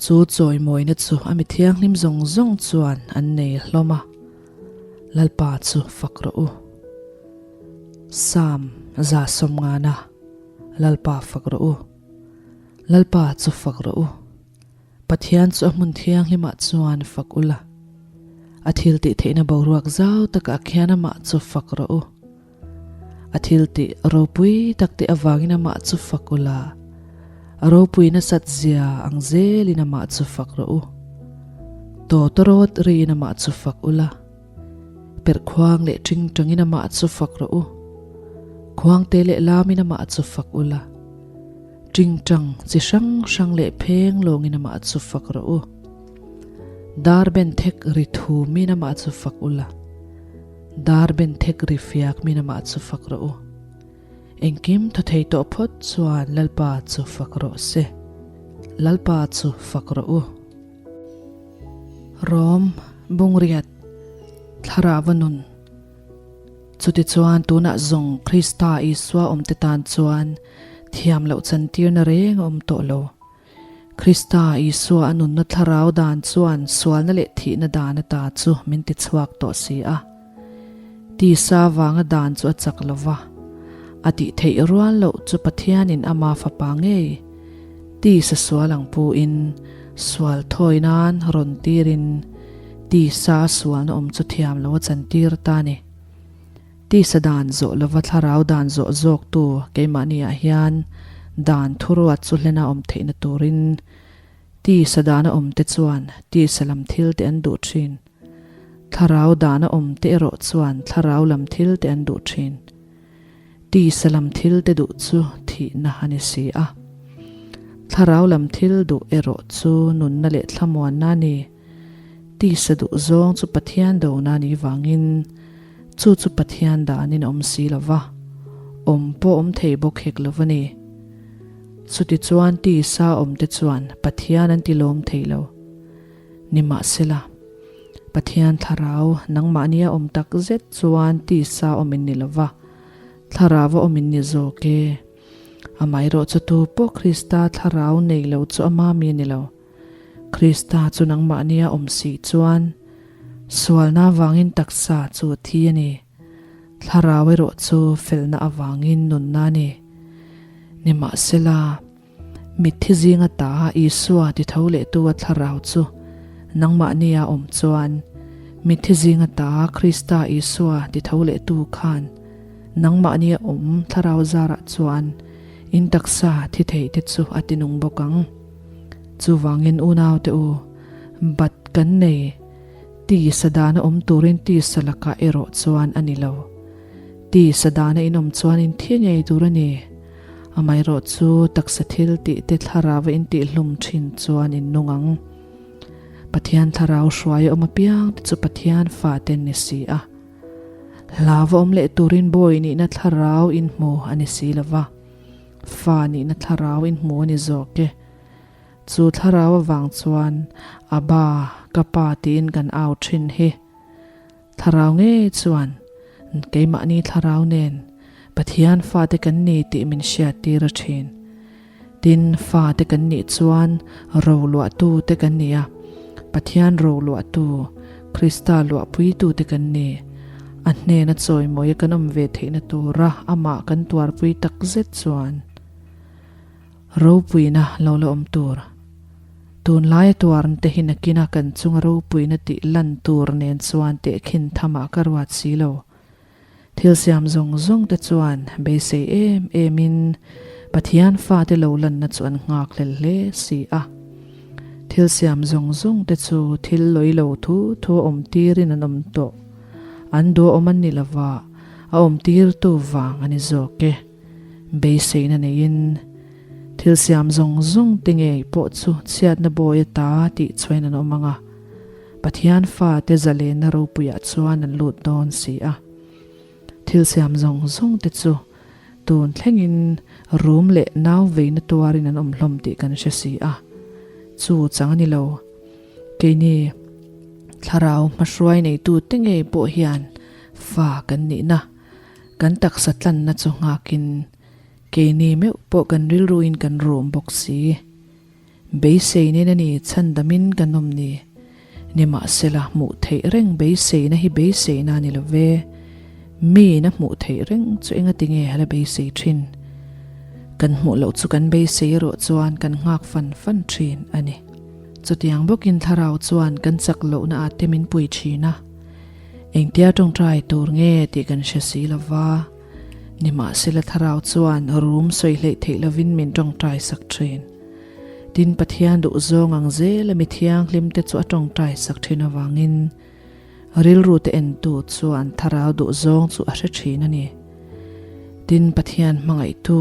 Chu chawimawina chu a mi thianghlim zawng zawng chuan an nei hlawm a, Lalpa chu fak rawh u. Psalm 150 Lalpa fak rawh u. Lalpa chu fak rawh u. Pathian chu a hmun thianghlimah chuan fak ula. A thiltih theihna boruak zau takah khian amah chu fak rawh u. A thiltih ropui tak te avangin amah chu fak ula, a ropui nasat zia ang zelin amah chu fak rawh u. Tawtawrawt riin amah chu fak ula, perhkhuang leh tingtangin amah chu fak rawh u. Khuangte leh lamin amah chu fak ula, tingtang chi hrang hrang leh pheng lawngin amah chu fak rawh u. Dar ben thek ri thumin amah chu fak ula. Dar ben thek ri fiak min amah chu fak rawh u. Engkim thaw thei tawh phawt chuan Lalpa chu fak rawh se. Lalpa chu fak rawh u. Rom, Bungriat, Thlarau a nun. Chutichuan tunah zawng Krista Isua awmte tan chuan thiam loh chantirna reng a awm tawh lo. Krista Isua a nunna thlarau dan chuan sualna leh thihna dan ata chu min ti chhuak tawh si a. Tisa vanga dan chu a chak lo va. A tih theih rual loh chu Pathianin ama fapa ngei tisa sual ang pu in sual thawi nan rawn tirin tisa a sualna awm chu thiam lo a chantir ta a ni. Tisa dan zawh lova thlarau dan zawh zawktu keimahniah hian dan thuruat chu hlena awm theihna turin tisa dana awmte chuan tisa lam thilte an duh thin. Thlarau dana awmte erawh chuan thlarau lam thilte an duh thin. Tisa lam thilte duh chu thihna a ni si a. Thlarau lam thil duh erawh chu nunna leh thlamuanna a ni. Tisa duh zawng chu Pathian dona a nih vangin chu chu Pathian danin a awm si lo va, awm pawh awm thei bawk hek lo va ni. Chutichuan tisa awmte chuan Pathian an ti lawm thei lo. Nimahsela, Pathian thlarau nangmahnia awm tak zet chuan tisa awm in ni lo va, thlarau a awm in ni zawk e. Amaherawhchu tu pawh Krista thlarau nei lo chu ama mi a ni lo. Krista chu nangmahnia awm si chuan sualna avangin taksa chu a thi a ni. Thlarau erawh chu felna avangin nunna a ni. Nimahsela, mitthi zinga ta Isua ti tho lehtu a thlarau chu nangmahnia awm chuan mitthi zinga ta Krista Isua ti tho lehtu khan nangmahnia awm thlarau zarah chuan in taksa thi theite chu a ti nung bawk ang. Chuvangin unaute u, bat kan nei, tisa dana awm turin tisa lakah erawh chuan a ni lo. Tisa dana inawm chuan in thi ngei tur a ni. Amaherawh chu taksa thil tih te thlarau a intihhlum thin chuan in nung ang. Pathian thlarau hruai a awm apiang te chu Pathian fate an ni si a. Hlau va awm leh turin bawi nihna thlarau inhmu a ni si lo va. Fa nihna thlarau in hmu a ni zawk e. Chu thlarau avang chuan Abba, ka pa tiin kan au thin hi. Thlarau ngei chuan keimahni thlarau nen Pathian fate kan ni tih min hriattir a thin. Tin, fate kan nih chuan roluahtu te kan ni a, Pathian roluahtu, Krista luahpuitu te kan ni. A hnena chawimawia kan awm ve theihna tura amah kan tuarpui takzet chuan ropuina lo la awm tur. Tunlaia tuarnte hi nakina kan chunga ropuina tih lan tur nen chuan tehkhin thamah ka ruat si lo. Thil siam zawng zawng te chuan beisei em em in Pathian fate lo lanna chu an nghak hlel hle si a. Thil siam zawng zawng te chu thil lawi lo thu thu a awm tirin an awm tawh. An duh a awm an ni lova, a awm tirtu vang a ni zawk e. Beiseina neiin thil siam zawng zawng te ngei pawh chu chhiatna bawi ata tih chhuain an awm ang a. Pathian fate zalenna ropuiah chuan an lut dawn si a. Thil siam zawng zawng te chu tun thlengin rum leh nau veina tuarin an awm hlawm tih kan hre si a. Chu chang a ni lo. Keini thlarau hmahruai neitute ngei pawh hian fa kan nihna, kan taksa tlanna chu nghakin keini meuh pawh kan rilruin kan rum bawk si. Beisei nen a ni, chhandamin kan awm ni. Nimahsela, hmuh theih reng beiseina hi beiseina a ni lo ve. Miin a hmuh theih reng chu engati nge a la beisei thin? Kan hmuh loh chu kan beisei erawh chuan kan nghak fan fan thin a ni. Chutiang bawkin thlarau chuan kan chak lohna ah te min pui thin a. Engtia tawngtai tur nge tih kan hre si lo va. Nimahsela thlarau chuan rum sawi hleih theih lovin min tawngtai sak thin. Tin, Pathian duhzawng ang zela mi thianghlimte chu a tawngtai sak thin avangin rilru te entu chuan thlarau duhzawng chu a hre thin a ni. Tin, Pathian hmangaihtu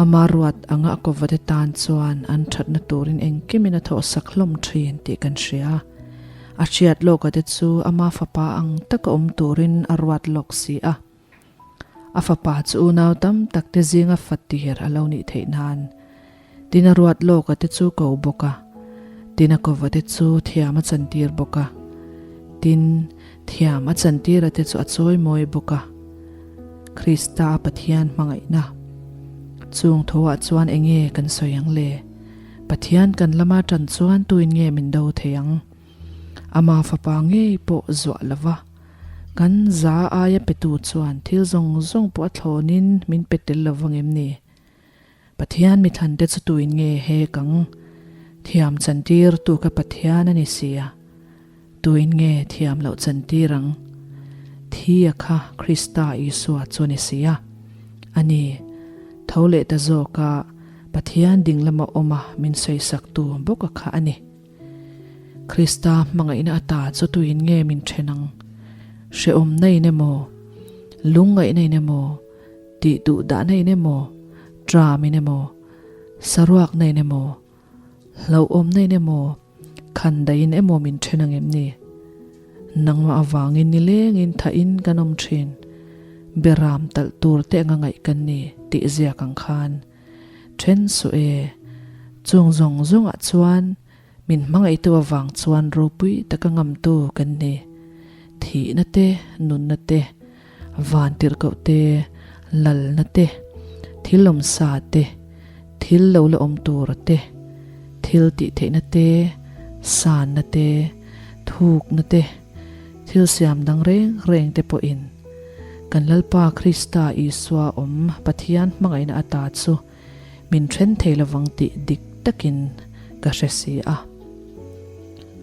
ama ruat anga a kawvate tan chuan an thatna turin engkimin a thawhsak hlawm thin tih kan hria. A hriat lawka te chu ama fapa ang taka awm turin a ruat lawk si a. A fapa chu unau tam tak te zinga fatir a lo nih theih nan tin a ruat lawka te chu ko bawk a, tin a kova te chu thiam a chantir bawk a, tin thiam a chantira te chu a chawi mawi bawk a. Krista a Pathian hmangaihna chung thoah chuan enge kan sawi ang le? Pathian kan lama tan chuan tuin nge min do thei ang? Ama fapa ngei pawh zuah lova. Kan za aia petu chuan thil zawng zawng pawh a thlawnin min pe tel lo vang em ni? Pathian mithlante chu tuin nge he kang thiam chantir tu ka Pathian a ni si a, tuin nge thiam loh chantir ang? Thi a kha Krista Isua chu a ni si a. A ni, tho leh ta zawka Pathian ding lama awma min sawisaktu bawk a kha a ni. Krista hmangaihna ata chu tuin nge min then ang? Hrehawmna in emaw, lungngaihna in emaw, tih duh dahna in emaw, tram in emaw, saruakna in emaw, hlauhawmna in emaw, khandaih in emaw min then ang em ni? Nangmah avangin nilengin thahin kan awm thin, beram talh tur te anga ngaih kan ni tih ziak ang khan then suh e. Chung zawng zawngah chuan Min hmangaihtu avang chuan ropui taka ngamtu kan ni. Thihna te, nunna te, vantirhkoh te, lalna te, thil awmsa te, thil lo la awm tura te, thil tihtheihna te, sanna te, thukna te, thil siam dang reng reng te pawhin kan Lalpa Krista Isua awm Pathian hmangaihna ata chu Min then thei lovang tih dik takin ka hre si a.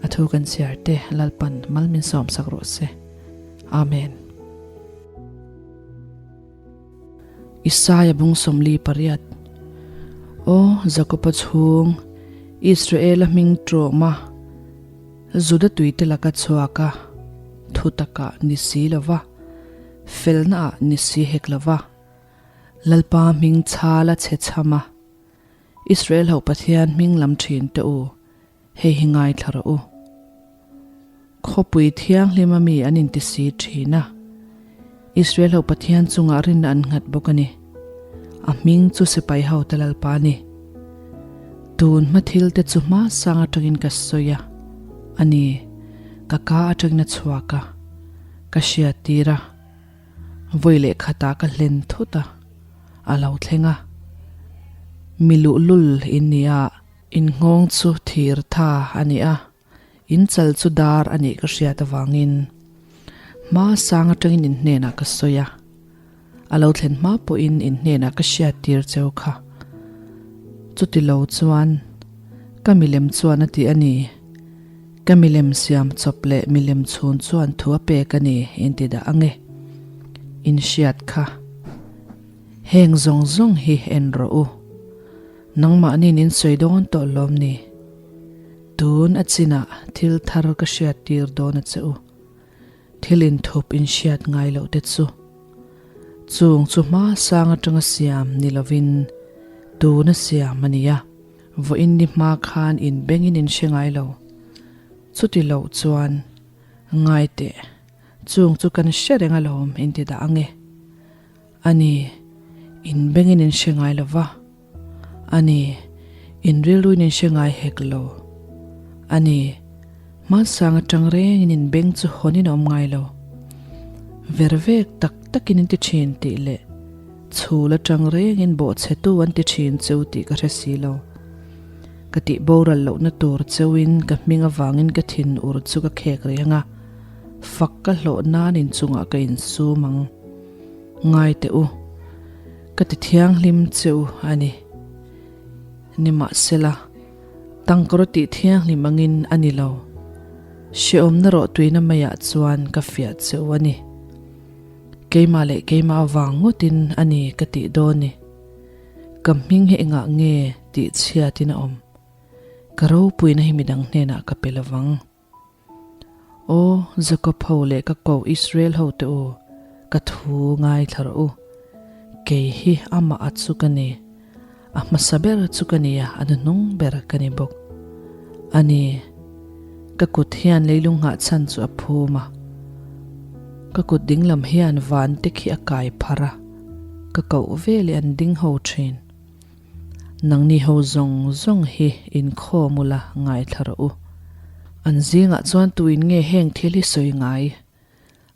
A thu kan chhiar te Lalpan mal min sawm sak rawh se. Amen. Isaia bung 48 Aw Jakoba chhung, Israela hming tawma Juda tuite laka chhuak a, thu takah ni si lova, felnaah ni si hek lova, Lalpa hming chhal a chhe chham a, Israel ho Pathian hming lam thin te u, hei hi ngaithla rawh u. Khawpui thianghlim a mi an inti si thin a, Israel ho Pathian chungah rinna an nghat bawk a ni. A hming chu sipai ho te Lalpa a ni. Tun hma thil te chu hma sang atangin ka sawi a, a ni, ka ka atangin a chhuak a, ka hriattir a. Vawi leh khatah ka hlen thut a, a lo thleng a. Mi luhlul in ni a, in nghawng chu thir tha a ni a, in chal chu dar a nih ka hriat avangin hma sang atangin in hnenah ka sawi a, a lo thlen hma pawhin in hnenah ka hriat tir cheu kha. Chuti lo chuan ka milem chuan a ti a ni. Ka milem siam chawp leh milem chhun chuan thu a pek a ni in ti dah ang e. In hriat kha. Heng zawng zawng hi en rawh u. Nangmahniin in sawi dawn tawh lawm ni. Tun a chinah thil thar ka hriat tir dawn a che u. Thil inthup in hriat ngai loh te chu. Chung chu hma sang atanga siam ni lovin tuna siam a ni a. Vawiin ni hma khan in bengin in hre ngai lo. Chuti loh chuan ngai teh, chung chu kan hre reng alawm in ti dah ang e. A ni, in bengin in hre ngai lo va. A ni, in rilruin in hre ngai hek lo. A ni, hmansang atang rengin in beng chu hawnin a awm ngai lo. Vervek tak takin in ti thin tih leh Chhul atang rengin bawhchhetu an ti thin cheu tih ka hre si lo. Ka tih boral lohna tur cheuin ka hming avangin ka thin ur chu ka khek reng a, fak ka hlawh nan inchungah ka insum ang. Ngai teh u, ka ti thianghlim cheu a ni. Nimahsela, tangkawr tih thianghlim angin a ni lo. Hrehawmna rawhtuina maiah chuan ka fiah cheu a ni. Keimah leh keimah avang ngawtin a ni ka tih dawn ni. Ka hming hi engah nge tih chhiatin a awm? Ka ropuina hi midang hnenah ka pe lovang. Aw, Jakob ho leh ka koh Israel ho te u, ka thu ngaithla rawh u. Kei hi amah a chu ka ni. A hmasa ber chu ka ni a, a hnuhnung ber ka ni bawk. A ni, ka kut hian leilung nghah chhan chu a phum a, ka kut dinglam hian van te khi a kai pharh a, ka koh veleh an ding ho thin. Nangni ho zawng zawng hi inkhawm ula ngaithla rawh u. An zingah chuan tuin nge heng thil hi sawi ngai?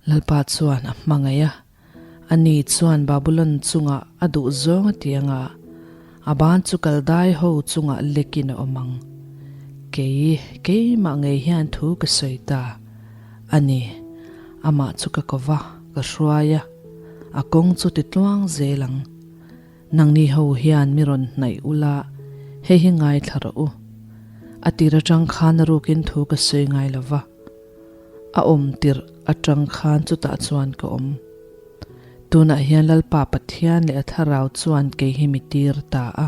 Lalpa chuan a hmangaih a, ani chuan Babulon chungah a duh zawng a ti anga, a ban chu Kaldai ho chungah lekin a awm ang. Kei, keimah ngei hian thu ka sawi ta a ni. Amah chu ka ko va, ka hruai a, a kawng chu ti tluang zel ang. Nangni ho hian mi rawn hnaih ula, hei hi ngaithla rawh u. A tir atang khan a rukin thu ka sawi ngai lo va, a awm tirh atang khan chutah chuan ka awm. Tunah hian Lalpa Pathian leh a thlarau chuan kei hi mi tir ta a.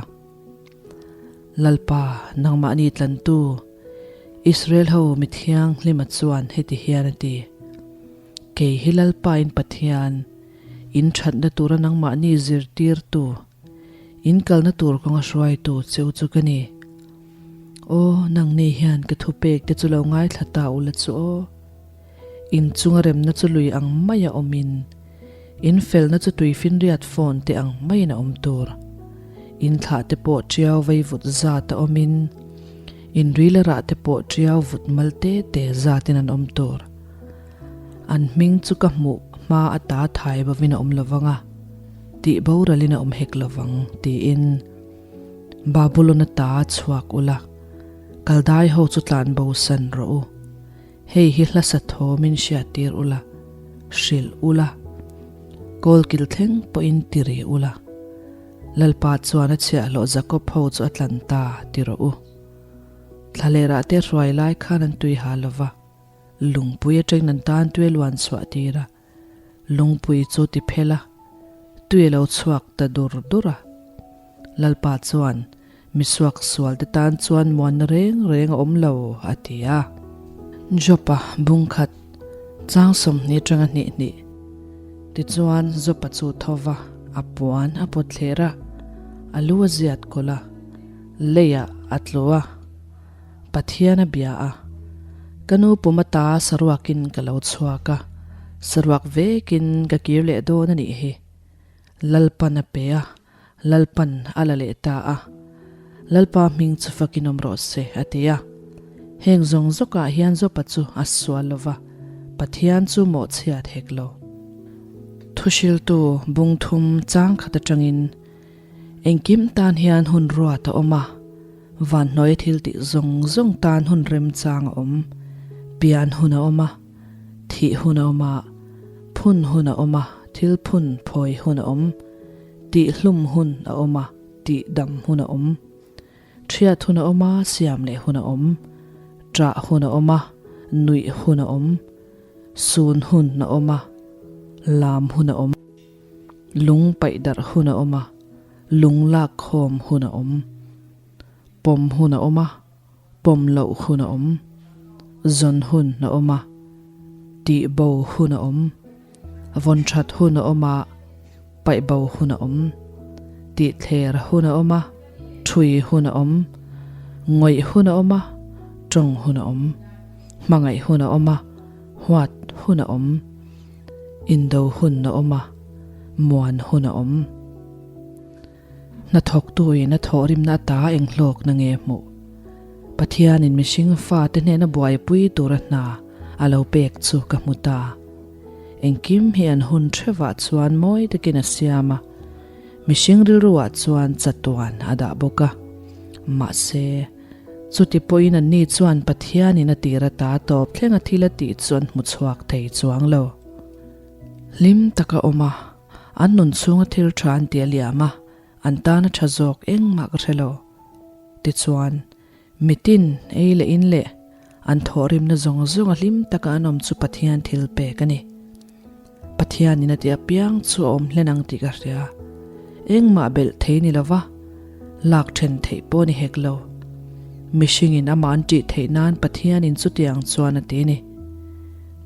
Lalpa, nangmahni tlantu, Israel ho mi thianghlima chuan heti hian a ti, Kei hi Lalpa in Pathian, in thatna tura nangmahni zirtirtu, in kalna tur kawnga hruaitu cheu chu ka ni. Aw, nangni hian ka thupek te chu lo ngaithla ta ula chu aw. In chunga remna chu lui ang maia awmin, in felna chu tuifinriat phone te ang maiin a awm tur. In thlah te pawh tiau vei vut zat a awmin, in rila rah te pawh tiau vut mal te te zatin an awm tur. An hming chu ka hmuh hma ata thai bovin a awm lovang a, tih boralin a awm hek lovang, tiin Babulon ata chhuak ula, Kaldai ho chu tlan bosan rawh u. Hei hi hla sa thawmin hriattir ula, hrilh ula, kawlkil thleng pawhin ti ri ula. Lalpa chuan a chhiahhlawh Jakob ho chu a tlan ta ti rawh u. Thlalerah te hruai lai khan an tui ha lova, lungpui atangin an tan tui a luan chhuah tir a. Lungpui chu ti phel a, tui a lo chhuak ta dur dur a. Lalpa chuan, Misuak sualte tan chuan muanna reng reng a awm lo, a ti a. Jopa bung khat, chang 20 atanga hnih hnih. Tichuan Jopa chu tho va, a puan a pawt thler a, a lu a ziat kawlh a, leiah a tlu a. Pathian a bia a, Ka nu pum ata saruakin ka lo chhuak a, saruak vekin ka kir leh dawn a nih hi. Lalpan a pe a, Lalpan a la leh ta a. Lalpa hming chu fakin awm rawh se, a ti a. Heng zawng zawkah hian Jopa chu a sual lo va, Pathian chu mawhchhiat hek lo. Thuhriltu bungthum chang khat atangin Engkim tan hian hun ruat a awm a, vanhnuai thil tih zawng zawng tan hun remchang a awm. Pian hun a awm a, thih hun a awm a, phun hun a awm a, thil phun phawi hun a awm, tih hlum hun a awm a, tih dam hun a awm, thiat hun a awm a, siam leh hun a awm, ṭah hun a awm a, nuih hun a awm, sun hun a awm a, lam hun a awm. Lung paih darh hun a awm a, lung lak khawm hun a awm. Pawm hun a awm a, pawm loh hun a awm. Zawn hun a awm a, tih bo hun a awm. Vawn that hun a awm a, paih bo hun a awm. Tih thler hun a awm a, thui hun a awm. Ngawih hun a awm a, tawng hun a awm. Hmangaih hun a awm a, huat hun a awm. Indo hun a awm a, muan hun a awm. Hnathawktuin a thawhrimna ata eng hlawkna nge hmuh? Pathianin mihring fate hnena buaipui tura hna a lo pek chu ka hmu ta. Engkim hi an hun thevah chuan mawi takin a siam a, mihring rilruah chuan chatuan a dah bawk a. Mahse, Chuti pawhin anni chuan Pathianin a tir ata tawp thleng a thil a tih chu an hmu chhuak thei chuang lo. Hlim taka awm a, an nun chhunga thil tha an ti a liam a, an tan a tha zawk engmah ka hre lo. Tichuan, mitin ei leh in leh an thawhrimna zawng zawng a hlim taka an awm chu Pathian thil pek a ni. Pathianin a ti apiang chu a awm hlen ang tih ka hria. Engmah belh thei ni lova, lak then theih pawh ni hek lo. Mihringin amah an tih theih nan Pathianin chutiang chuan a ti a ni.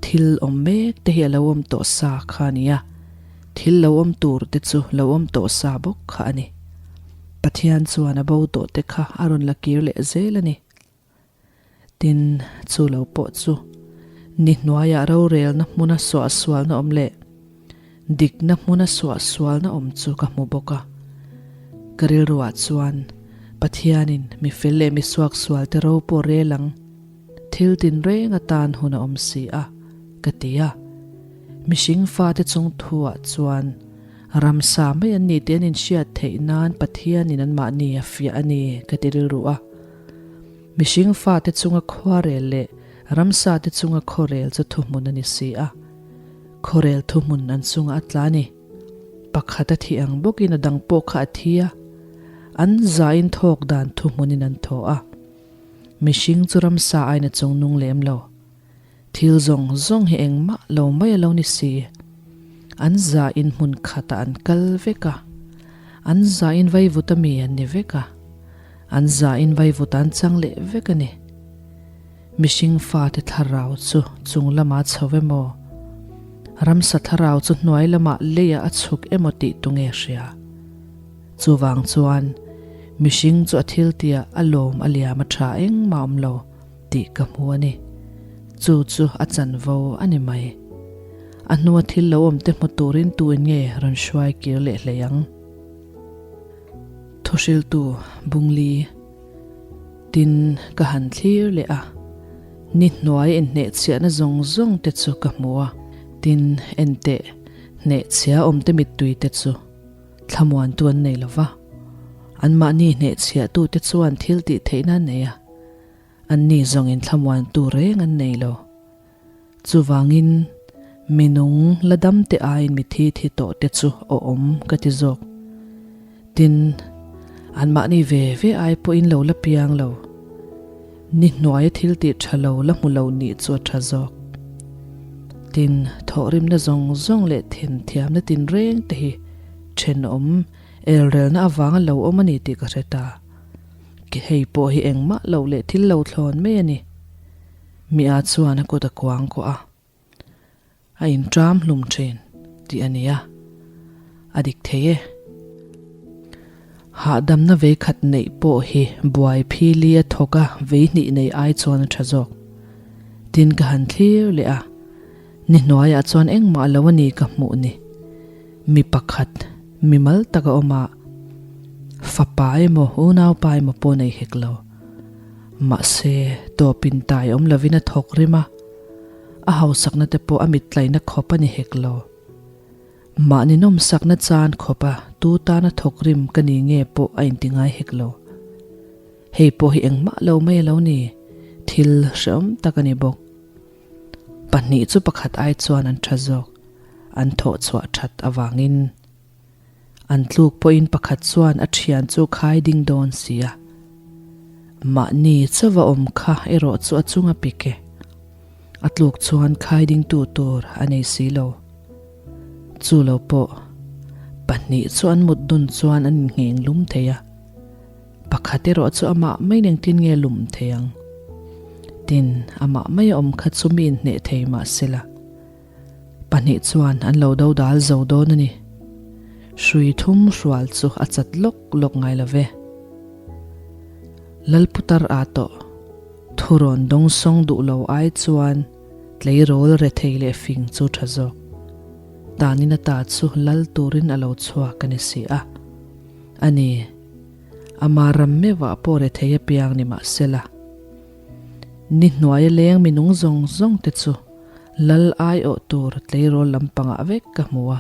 Thil awm mek te hi a lo awm tawh sa kha a ni a, thil lo awm tur te chu lo awm tawh sa bawk kha a ni. Pathian chuan a bo tawh te kha a rawn la kir leh zel a ni. Tin, chu lo pawh chu ni hnuaiah rorelna hmuna suahsualna awm leh dikna hmuna suahsualna awm chu ka hmu bawk a. Ka rilruah chuan Pathianin mi fel leh mi suaksualte ro pawh rel ang, thil tinreng atan hun a awm si a, ka ti a. Mihring fate chung thuah chuan ramsa mai an ni tih an inhriat theih nan Pathianin anmahni a fiah a ni, ka ti rilru a. Mihring fate chunga khuarel leh ramsate chunga khawrel chu thuhmun a ni si a. Khawrel thuhmun an chungah a tla a ni. Pakhat a thih ang bawkin a dang pawh kha a thi a, an zain thawk dan thuhmunin an thaw a. Mihring chu ramsa aiin a chungnung lem lo. Thil zawng zawng hi engmah lo mai a lo ni si. An zain hmun khatah an kal vek a, an zain vaivuta mi an ni vek a, an zain vaivuta an chang leh vek a ni. Mihring fate thlarau chu chung lamah a chho emaw, ramsa thlarau chu hnuai lamah leiah a chhuk emaw tih tu nge hria? Chuvang chuan mihring chu a thiltiah a lawm a liam a tha engmah awm lo tih ka hmu a ni. Chu chu a chanvo a ni mai. A hnua thil lo awm te hmu turin tuin nge rawn hruai kir leh hlei ang? Thuhriltu Bungli. Tin, ka han thlir leh a, ni hnuai inhnehchhiahna zawng zawng te chu ka hmu a, tin, enteh, hnehchhia awmte mittui te chu thlamuantu an nei lo va, anmahni hnehchhiahtute chuan thil tih theihna an nei a, anni zawngin thlamuantu reng an nei lo. Chuvangin, mi nung la dam te aiin mi thi thi tawh te chu awm ka ti zawk. Tin, anmahni ve ve ai pawhin lo la piang lo. Ni hnuaia thil tih tha lo la hmu lo nih chu a tha zawk. Tin, thawhrimna zawng zawng leh thenthiamna tinreng te hi thenawm elrelna avanga lo awm a ni tih ka hre ta. Hei pawh hi engmah loh leh thil lo thlawn mai a ni. Mia chuan a kut a kuang kuah a, a inṭam hlum ṭhin tih a ni a, a dik thei e. Hahdamna vei khat neih pawh hi buai phili a thawk a vei hnih nei ai chuan a ṭha zawk. Tin ka han thlir leh a, ni hnuaiah chuan engmah lo a ni ka hmuh ni. Mi pakhat, mi mal tak a awm a, fapa emaw unaupa emaw pawh nei hek lo. Mahse, tawpin tai awm lovin a thawk rim a, a hausakna te pawh a mittlaina khawp a ni hek lo. Mahni nawmsakna chan khawpa tu tana thawk rim ka ni nge pawh a inti ngai hek lo. Hei pawh hi engmah lo mai a lo ni, thil hrehawm tak a ni bawk. Pahnih chu pakhat ai chuan an tha zawk, an thawh chhuah that avangin. An tluk pawhin pakhat chuan a thian chu khai ding dawn si a. Mahni chauva awm kha erawh chu a chung a pik e. A tluk chuan khai dingtu tur a nei si lo. Chu lo pawh, pahnih chu an mut dun chuan an inngheng lum thei a. Pakhat erawh chu amah mai engtin nge lum thei ang? Tin, amah mai a awm kha chu mi inhneh thei mah sela. Pahnih chuan an lo do dal zo dawn a ni. Hrui thum hrual chu a chat lawk lawk ngai lo ve. Lalputar a tawh. Thurawn dawngsawng duh lo ai chuan tleirawl rethei leh fing chu tha zawk. Tanin ata chu lal turin a lo chhuak a ni si a. A ni, ama ram meuhah pawh rethei apiang ni mahsela. Ni hnuaia leng minung zawng zawng te chu Lal aiawh tur tleirawl lampangah vek ka hmu a,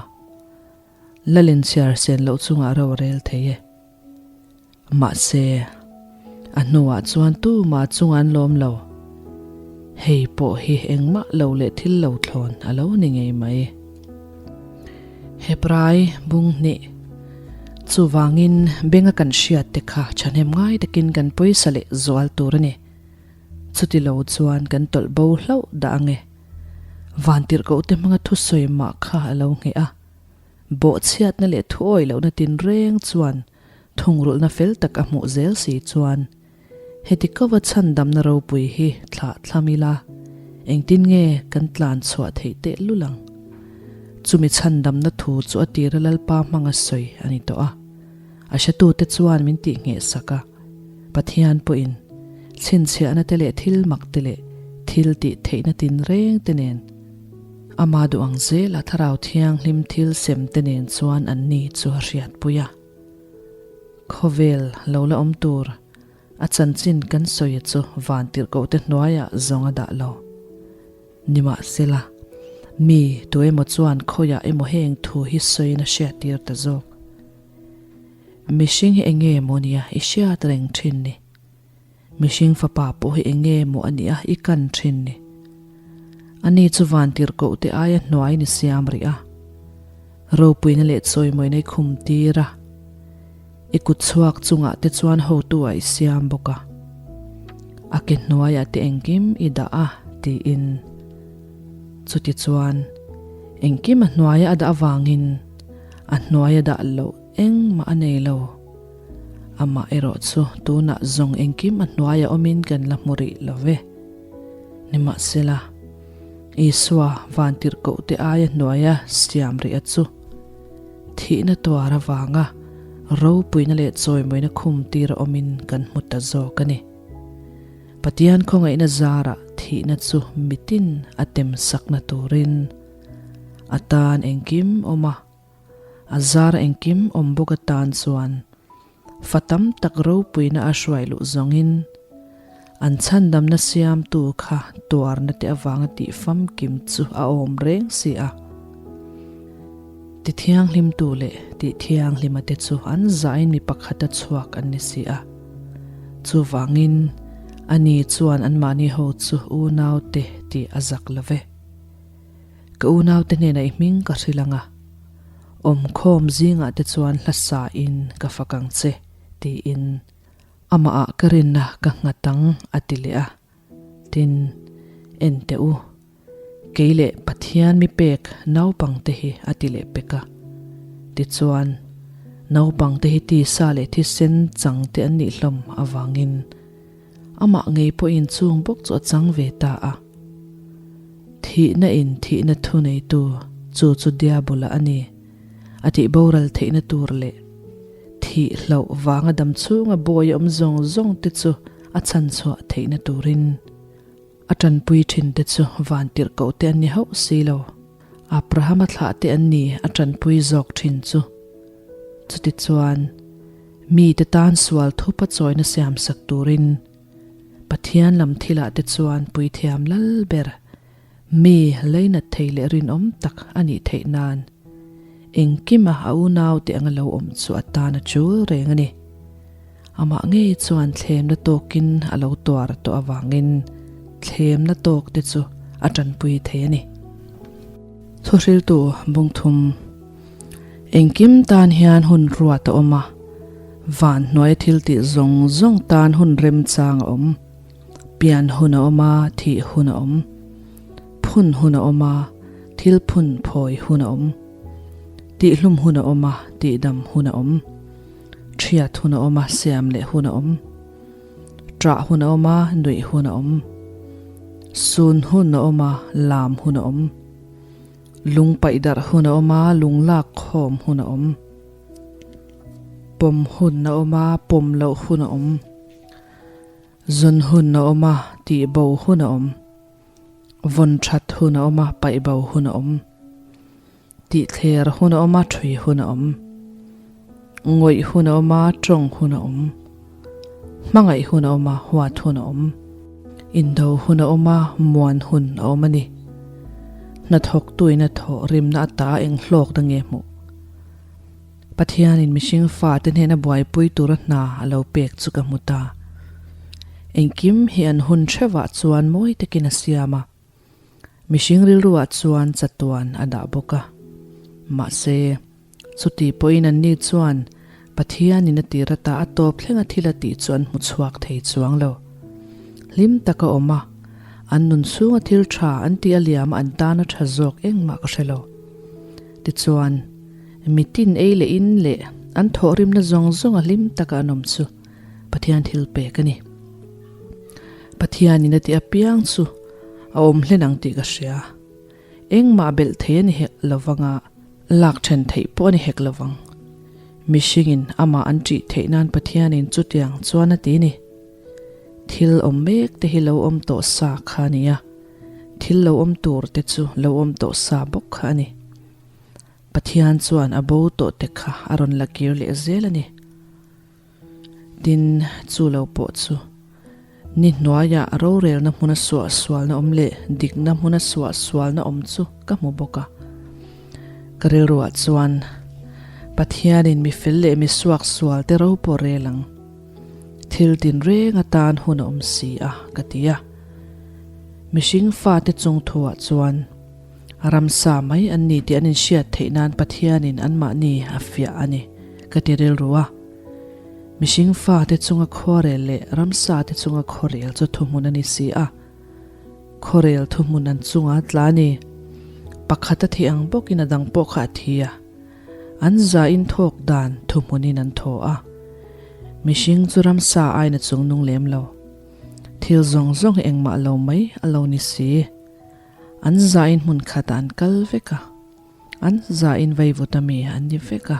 Lalin chhiar sen loh chungah ro a rel thei e. Mahse, a hnuah chuan tumah chungah an lawm lo. Hei pawh hi engmah lo leh thil lo thlawn a lo ni ngei mai. Hebrai bung hnih Chuvangin benga kan hriat te kha thahnem ngai takin kan pawisa leh zual tur a ni. Chuti lo chuan kan tawlh bo hlauh dah ange. Vantirhkoh te hmanga thusawi mah kha a lo ngheh a. Bawhchhiatna leh thuawi lohna tinreng chuan thungrulhna fel tak a hmuh zel si chuan heti kova chhandamna ropui hi thlah thlam ila engtin nge kan tlan chhuah theih teh lul ang. Chumi chhandamna thu chu a tira Lalpa hmanga sawi a ni tawh a. A hretute chuan min tih ngheh sak a. Pathian pawhin chhinchhiahna te leh thil mak te leh thil tih theihna tinreng te nen ama duh ang zela Thlarau Thianghlim thil sem te nen chuan anni chu a hriatpui a. Khawvel lo la awm tur a chanchin kan sawi chu vantirhkoh te hnuaiah zawng a dah lo. Nimahsela, mi tu emaw chuan khawiah emaw heng thu hi sawiin a hriattir ta zawk. Mihring hi enge maw nia i hriat reng thin ni? Mihring fapa pawh hi enge maw a nia i kan thin ni? Ani chu vantirhkohte aia hnuaiin i siam rih a, ropuina leh chawimawina i khum tir a, i kut chhuak chungah te chuan hotu ah i siam bawk a, a ke hnuaiah te engkim i dah a tiin. Chutichuan, engkim a hnuaia a dah avangin a hnuaia dah loh engmah a nei lo. Amah erawh chu tunah zawng engkim a hnuaia awmin kan la hmu rih lo ve. Nimahsela, Isua vantirhkohte aia hnuaia siam rih a chu thihna tuar avanga ropuina leh chawimawina khum tir a awmin kan hmu ta zawk a ni. Pathian khawngaihna zarah thihna chu mitin a tem sakna turin a tan engkim awm a, a zar engkim awm bawk atan chuan fa tam tak ropuina a hruai luh zawngin an chhandamna siamtu kha tuarna te avanga tih famkim chu a awm reng si a. Ti thianghlimtu leh tih thianghlima te chu an zahin mi pakhata chhuak an ni si a. Chuvangin ani chuan anmahni ho chu unaute tih a zak lo ve. Ka unaute hnenah i hming ka hrilh ang a, awmkhawm zingah te chuan hla sain ka fak ang che, tiin amahah ka rinna ka nghat ang, a ti leh a. Tin, en teh u, kei leh Pathian mi pek naupangte hi a ti leh pek a. Tichuan, naupangte hi tisa leh thisen changte an nih hlawm avangin amah ngei pawhin chung bawk chu a chang ve ta a. Thihna in thihna thu neitu chu chu Diabola a ni, a tih boral theihna tur leh thih hlauh vanga dam chhunga bawi awm zawng zawng te chu a chhan chhuah theihna turin a tanpui thin te chu vantirhkoh te an ni hauh si lo. Abrahama thlah te an ni a tanpui zawk thin chu. Chutichuan, mite tan sual thupa chawina siamsak turin Pathian lam thilah te chuan puithiam lal ber, mi leinat thei leh rinawm tak a nih theih nan engkima a unaute anga lo awm chu a tan a chul reng a ni. Amah ngei chuan thlemna tawkin a lo tuar tawh avangin thlemna tawk te chu a tanpui thei a ni. Thuhriltu Bungthum Engkim tan hian hun ruat a awm a, van hnuaia thil tih zawng zawng tan hun remchang a awm. Pian hun a awm a, thih hun a awm. Phun hun a awm a, thil phun phawi hun a awm. Tihhlum hun a awm a, tihdam hun a awm. Thiat hun a awm a, siam leh hun a awm. Ṭah hun a awm a, nuih hun a awm. Sun hun a awm a, lam hun a awm. Lung paih darh hun a awm a, lung lak khawm hun a awm. Pawm hun a awm a, pawm loh hun a awm. Zawn hun a awm a, tih bo hun a awm. Vawn that hun a awm a, paih bo hun a awm. Tih thler hun a awm a, thui hun a awm. Ngawih hun a awm a, tawng hun a awm. Hmangaih hun a awm a, huat hun a awm. Indo hun a awm a, muan hun a awm a ni. Hnathawktuin a thawh rimna ata eng hlawkna nge hmuh? Pathianin mihring fate hnena buaipui tura hna a lo pek chu ka hmu ta. Engkim hi an hun hrevah chuan mawi takin a siam a. Mihring rilruah chuan chatuan a dah bawk a. Mahse, chuti pawhin anni chuan Pathianin a tir ata a tawp thlenga thil a tih chu an hmu chhuak thei chuang lo. Hlim taka awm a, an nun chhunga thil tha an tih a liam a an tana tha zawk engmah ka hre lo. Tichuan, mitin ei leh in leh an thawhrimna zawng zawnga hlim taka an awm chu Pathian thil pek a ni. Pathianin a tih apiang chu a awm hlen ang tih ka hria. Engmah belh thei a ni hek lovang a, lak then theih pawh a ni hek lovang. Mihringin amah an ṭih theih nan Pathianin chutiang chuan a ti ni. Thil awm mek te hi lo awm tawh sa kha a ni a, thil lo awm tur te chu lo awm tawh sa bawk kha a ni. Pathian chuan a bo tawh te kha a rawn la kir leh zel a ni. Tin, chu lo pawh chu ni hnuaiah rorelna hmuna suahsualna awm leh dikna hmuna suahsualna awm chu ka hmu bawk a. Ka rilruah chuan Pathianin mi fel leh mi suaksual te ro pawh rel ang. Thil tinreng atan hun a awm si a, ka ti a. Mihring fate chung thuah chuan ramsa mai an ni tih an inhriat theih nan Pathianin anmahni a fiah a ni, ka ti rilru a. Mihring fate chunga khuarel leh ramsa te chunga khuarel chu thuhmun a ni si a. Khuarel thuhmun an chunga tla a ni. Pakhat a thih ang bawkin a dang pawh kha a thi a. An zain thawk dan thuhmunin an thaw a. Mihring chu ramsa aiin a chungnung lem lo. Thil zawng zawng hi engmah lo mai a lo ni si. An zain hmun khatah an kal vek a. An zain vaivut a mi an ni vek a.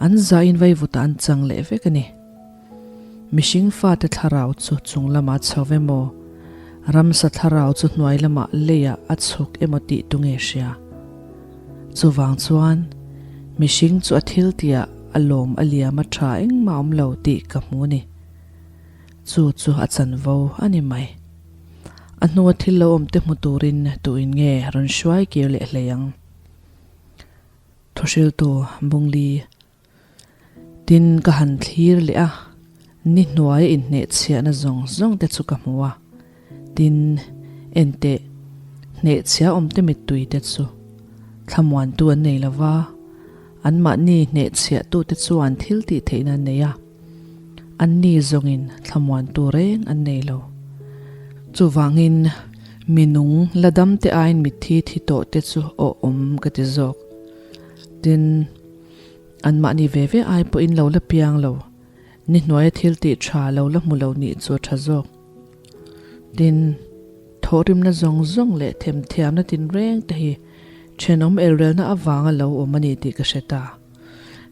An zain vaivutah an chang leh vek a ni. Mihring fate thlarau chu chung lamah chho emaw, ramsa thlarau chu hnuai lamah leiah a chhuk emaw tih tu nge hria? Chuvang chuan, mihring chu a thil tihah a lawm a liam a tha engmah awm lo tih ka hmu a ni. Chu chu a chanvo a ni mai. A hnua thil lo awm te hmu turin tuin nge rawn hruai kir leh hlei ang? Thuhriltu Bungli Tin ka han thlir leh a, ni hnuaia inhnehchhiahna zawng zawng te chu ka hmu a. Tin, enteh, hnehchhia awmte mittui te chu thlamuantu an nei lo va, anmahni hnehchhiahtute chuan thil tih theihna an nei a, anni zawngin thlamuantu reng an nei lo. Chuvangin, mi nung la damte aiin mitthi thi tawh te chu awh awm ka ti zawk. Tin, anmahni ve ve ai pawhin lo la piang lo, ni hnuaia thil tih tha lo la hmu lo nih chu a tha zawk. Tin, thawhrimna zawng zawng leh themthiamna tinreng te hi thenawm elrelna avanga lo awm a ni tih ka hre ta.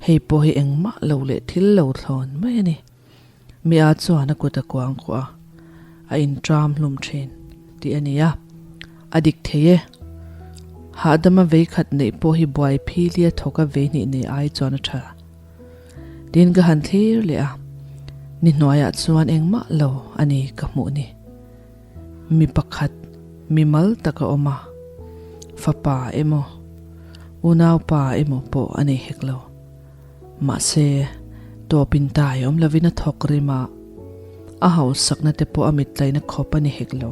Hei pawh hi engmah lo leh thil lo thlawn mai a ni. Mi a chuan a kut a kuang kuah a, a intram hlum thin tih a ni a, a dik thei e. Hahdama vei khat neih pawh hi buai phili a thawk a vei hnih nei ai chuan a tha. Tin ka han thlir leh a, ni hnuaiah chuan engmah lo a ni ka hmuh ni. Mi pakhat mi mal tak a awm a, fapa emaw, unaupa emaw pawh a nei hek lo. Mahse, tawpin tai awm lovin a thawk rim a, a hausakna te pawh a mittlaina khawp a ni hek lo.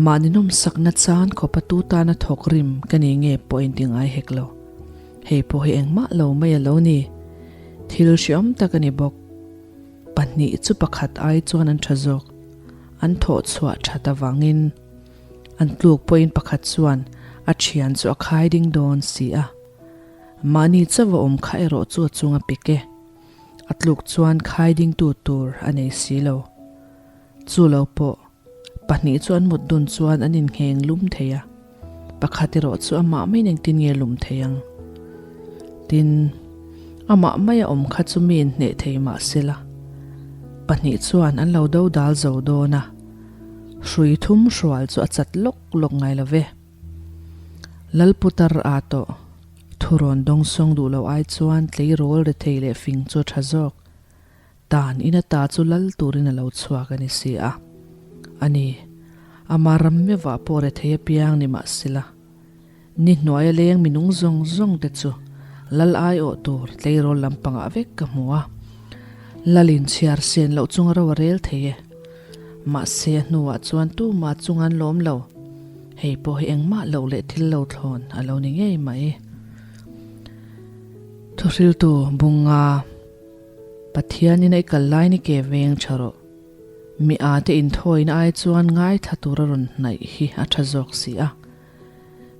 Mahni nawmsakna chan khawpa tu tana thawk rim ka ni nge pawh inti ngai hek lo. Hei pawh hi engmah lo mai a lo ni. Thil hriawm tak a ni bawk. Pahnih chu pakhat ai chuan an tha zawk. An thawh chhuah that avangin an tluk pawhin pakhat chuan a thian chu a khai ding dawn si a. Mahni chauh a awm kha erawh chu a chung a pik e. A tluk chuan khai dingtu tur a nei si lo. Chu lo pawh Pahnih chu an mut dun chuan an inngheng lum thei a, pakhat erawh chu amah maiin engtin nge lum thei ang? Tin, amah maia awm kha chu mi inhneh thei mah sela, pahnih chuan an lo do dal zo dawn a, hrui thum hrual chu a chat lawk lawk ngai lo ve. Lalputar a tawh, thurawn dawngsawng duh lo ai chuan tleirawl rethei leh fing chu a tha zawk. Dan in ata chu lal turin a lo chhuak a ni si a. A ni, ama ram meuhah pawh rethei apiang ni mah sela, ni hnuaia leng minung zawng zawng te chu lal aiawh tur tleirawl lampangah vek ka hmu a. Lalin chhiar sen loh chunga ro a rel thei e. Mahse a hnuah chuan tumah chung an lawm lo. Hei pawh hi engmah loh leh thil lo thlawn a lo ni ngei mai. Thuhriltu Bunga. Pathianin a i kal lai ni ke veng tha rawh. Mi â te inthawina ai chuan ngaithla tura rawn hnaih hi a tha zawk si a.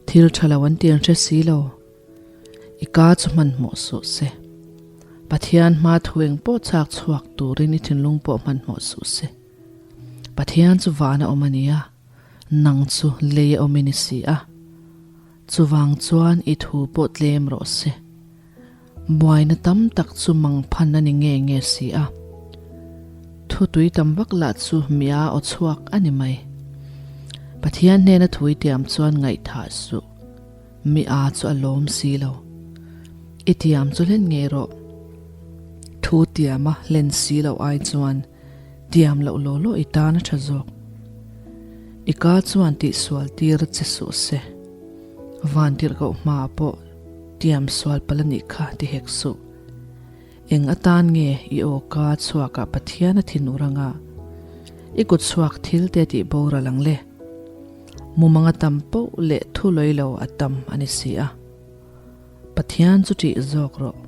Thil tha lo an ti an hre si lo. I ka chu hmanhmawh suh se. Pathian hma thu eng pawh chhak chhuak turin i thinlung pawh hmanhmawh suh se. Pathian chu van a awm a nia, nang chu lei a awm i ni si a. Chuvang chuan i thu pawh tlem rawh se. Buaina tam tak chu mangphan a ni nge nge si a. Thutui tam vak lah chu mia aw chhuak a ni mai. Pathian hnena thui tiam chuan ngaihthah suh. Mi a chu a lawm si lo. I tiam chu hlen ngei rawh. Thu tiama hlen si loh ai chuan tiam loh law law i tan a tha zawk. I ka chuan tihsual tir che suh se. Vantirhkoh hmaah pawh Tiam sual palh a nih kha ti hek suh. Eng atan nge i aw ka chhuakah Pathian a thin ur anga i kut chhuak thil te tih boral ang le? Mumang a tam poh leh thu lawi lo a tam a ni si a. Pathian chu ṭih zawk rawh.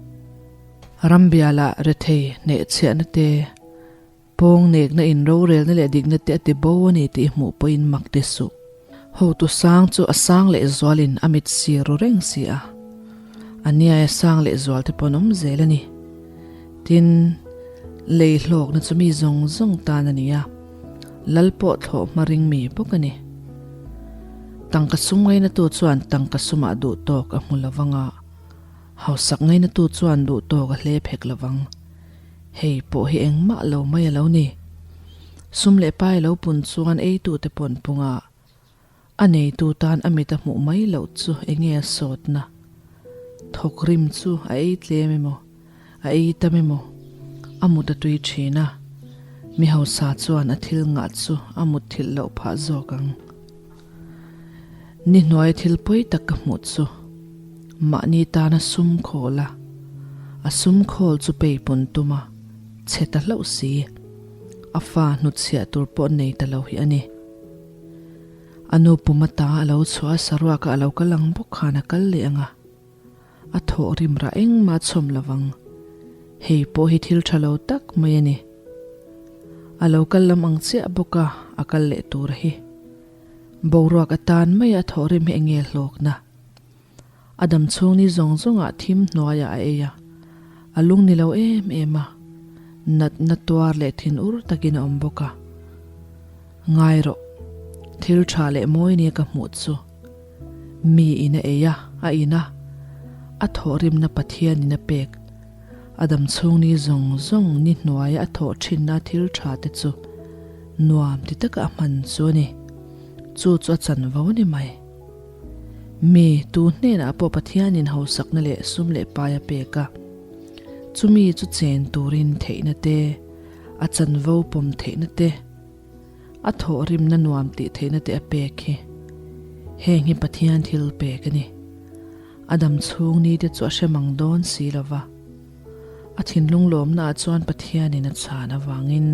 Rambialah rethei hnehchhiahna te, pawng nekna in rorelna leh dikna te a ti bo a ni tih hmuh pawhin mak ti suh. Hotu sang chu a sang leh zualin a mit sir ru reng si a. A niaia sang leh zual te pawh an awm zel a ni. Tin, lei hlawkna chu mi zawng zawng tan a ni a, lal pawh thlawh hma ring mi bawk a ni. Tangka sum ngainatu chuan tangka sumah duh tawk a hmu lovang a, hausak ngainatu chuan duh tawk a hle phek lovang. Hei pawh hi engmah lo mai a lo ni. Sum leh pai lo pun chuan eitute pawn punga a neitu tan a mit a hmuh mai loh chu enge a sawtna? Thawk rim chu a ei tlem emaw, a ei tam emaw, a mut a tui thin a, mi hausa chuan a thil ngah chu a mut thilh loh phah zawk ang. Ni hnuai thil pawi tak ka hmuh chu mahni tana sum khawl a, a sum khawl chu peipun tum a, chhe ta hlauh si. A fa hnutchhiah tur pawh nei ta lo hi a ni. A nu pum ata a lo chhuah a, saruaka a lo kal ang bawk khan a kal leh ang a, a thawh rim rah engmah a chhawm lo vang. Hei pawh hi thil tha lo tak mai a ni. A lo kal lam ang chiah bawk a, a kal leh tur hi. Boruak atan mai a thawh rim hi enge hlawkna? A dam chhung ni zawng zawngah thim hnuaiah a ei a, a lung ni lo em em a, natna tuar leh thin ur takin a awm bawk a. Ngai rawh, thil tha leh mawi nia ka hmuh chu. Mi in a ei a, a in a, a thawhrimna Pathianin a pek. A dam chhung ni zawng zawng ni hnuaia a thawh thinna thil tha te chu nuam ti taka a hman chu a ni. Chu chu a chanvo a ni mai. Mi, tu hnenah pawh Pathianin hausakna leh sum leh pai a pek a, chumi chu chen turin theihna te, a chanvo pawm theihna te, a thawhrimna nuam tih theihna te a pek hi. Heng hi Pathian thil pek a ni. A dam chhung ni te chu a hre mang dawn si lo va. A thinlung lawmnaah chuan Pathianin a chhan avangin.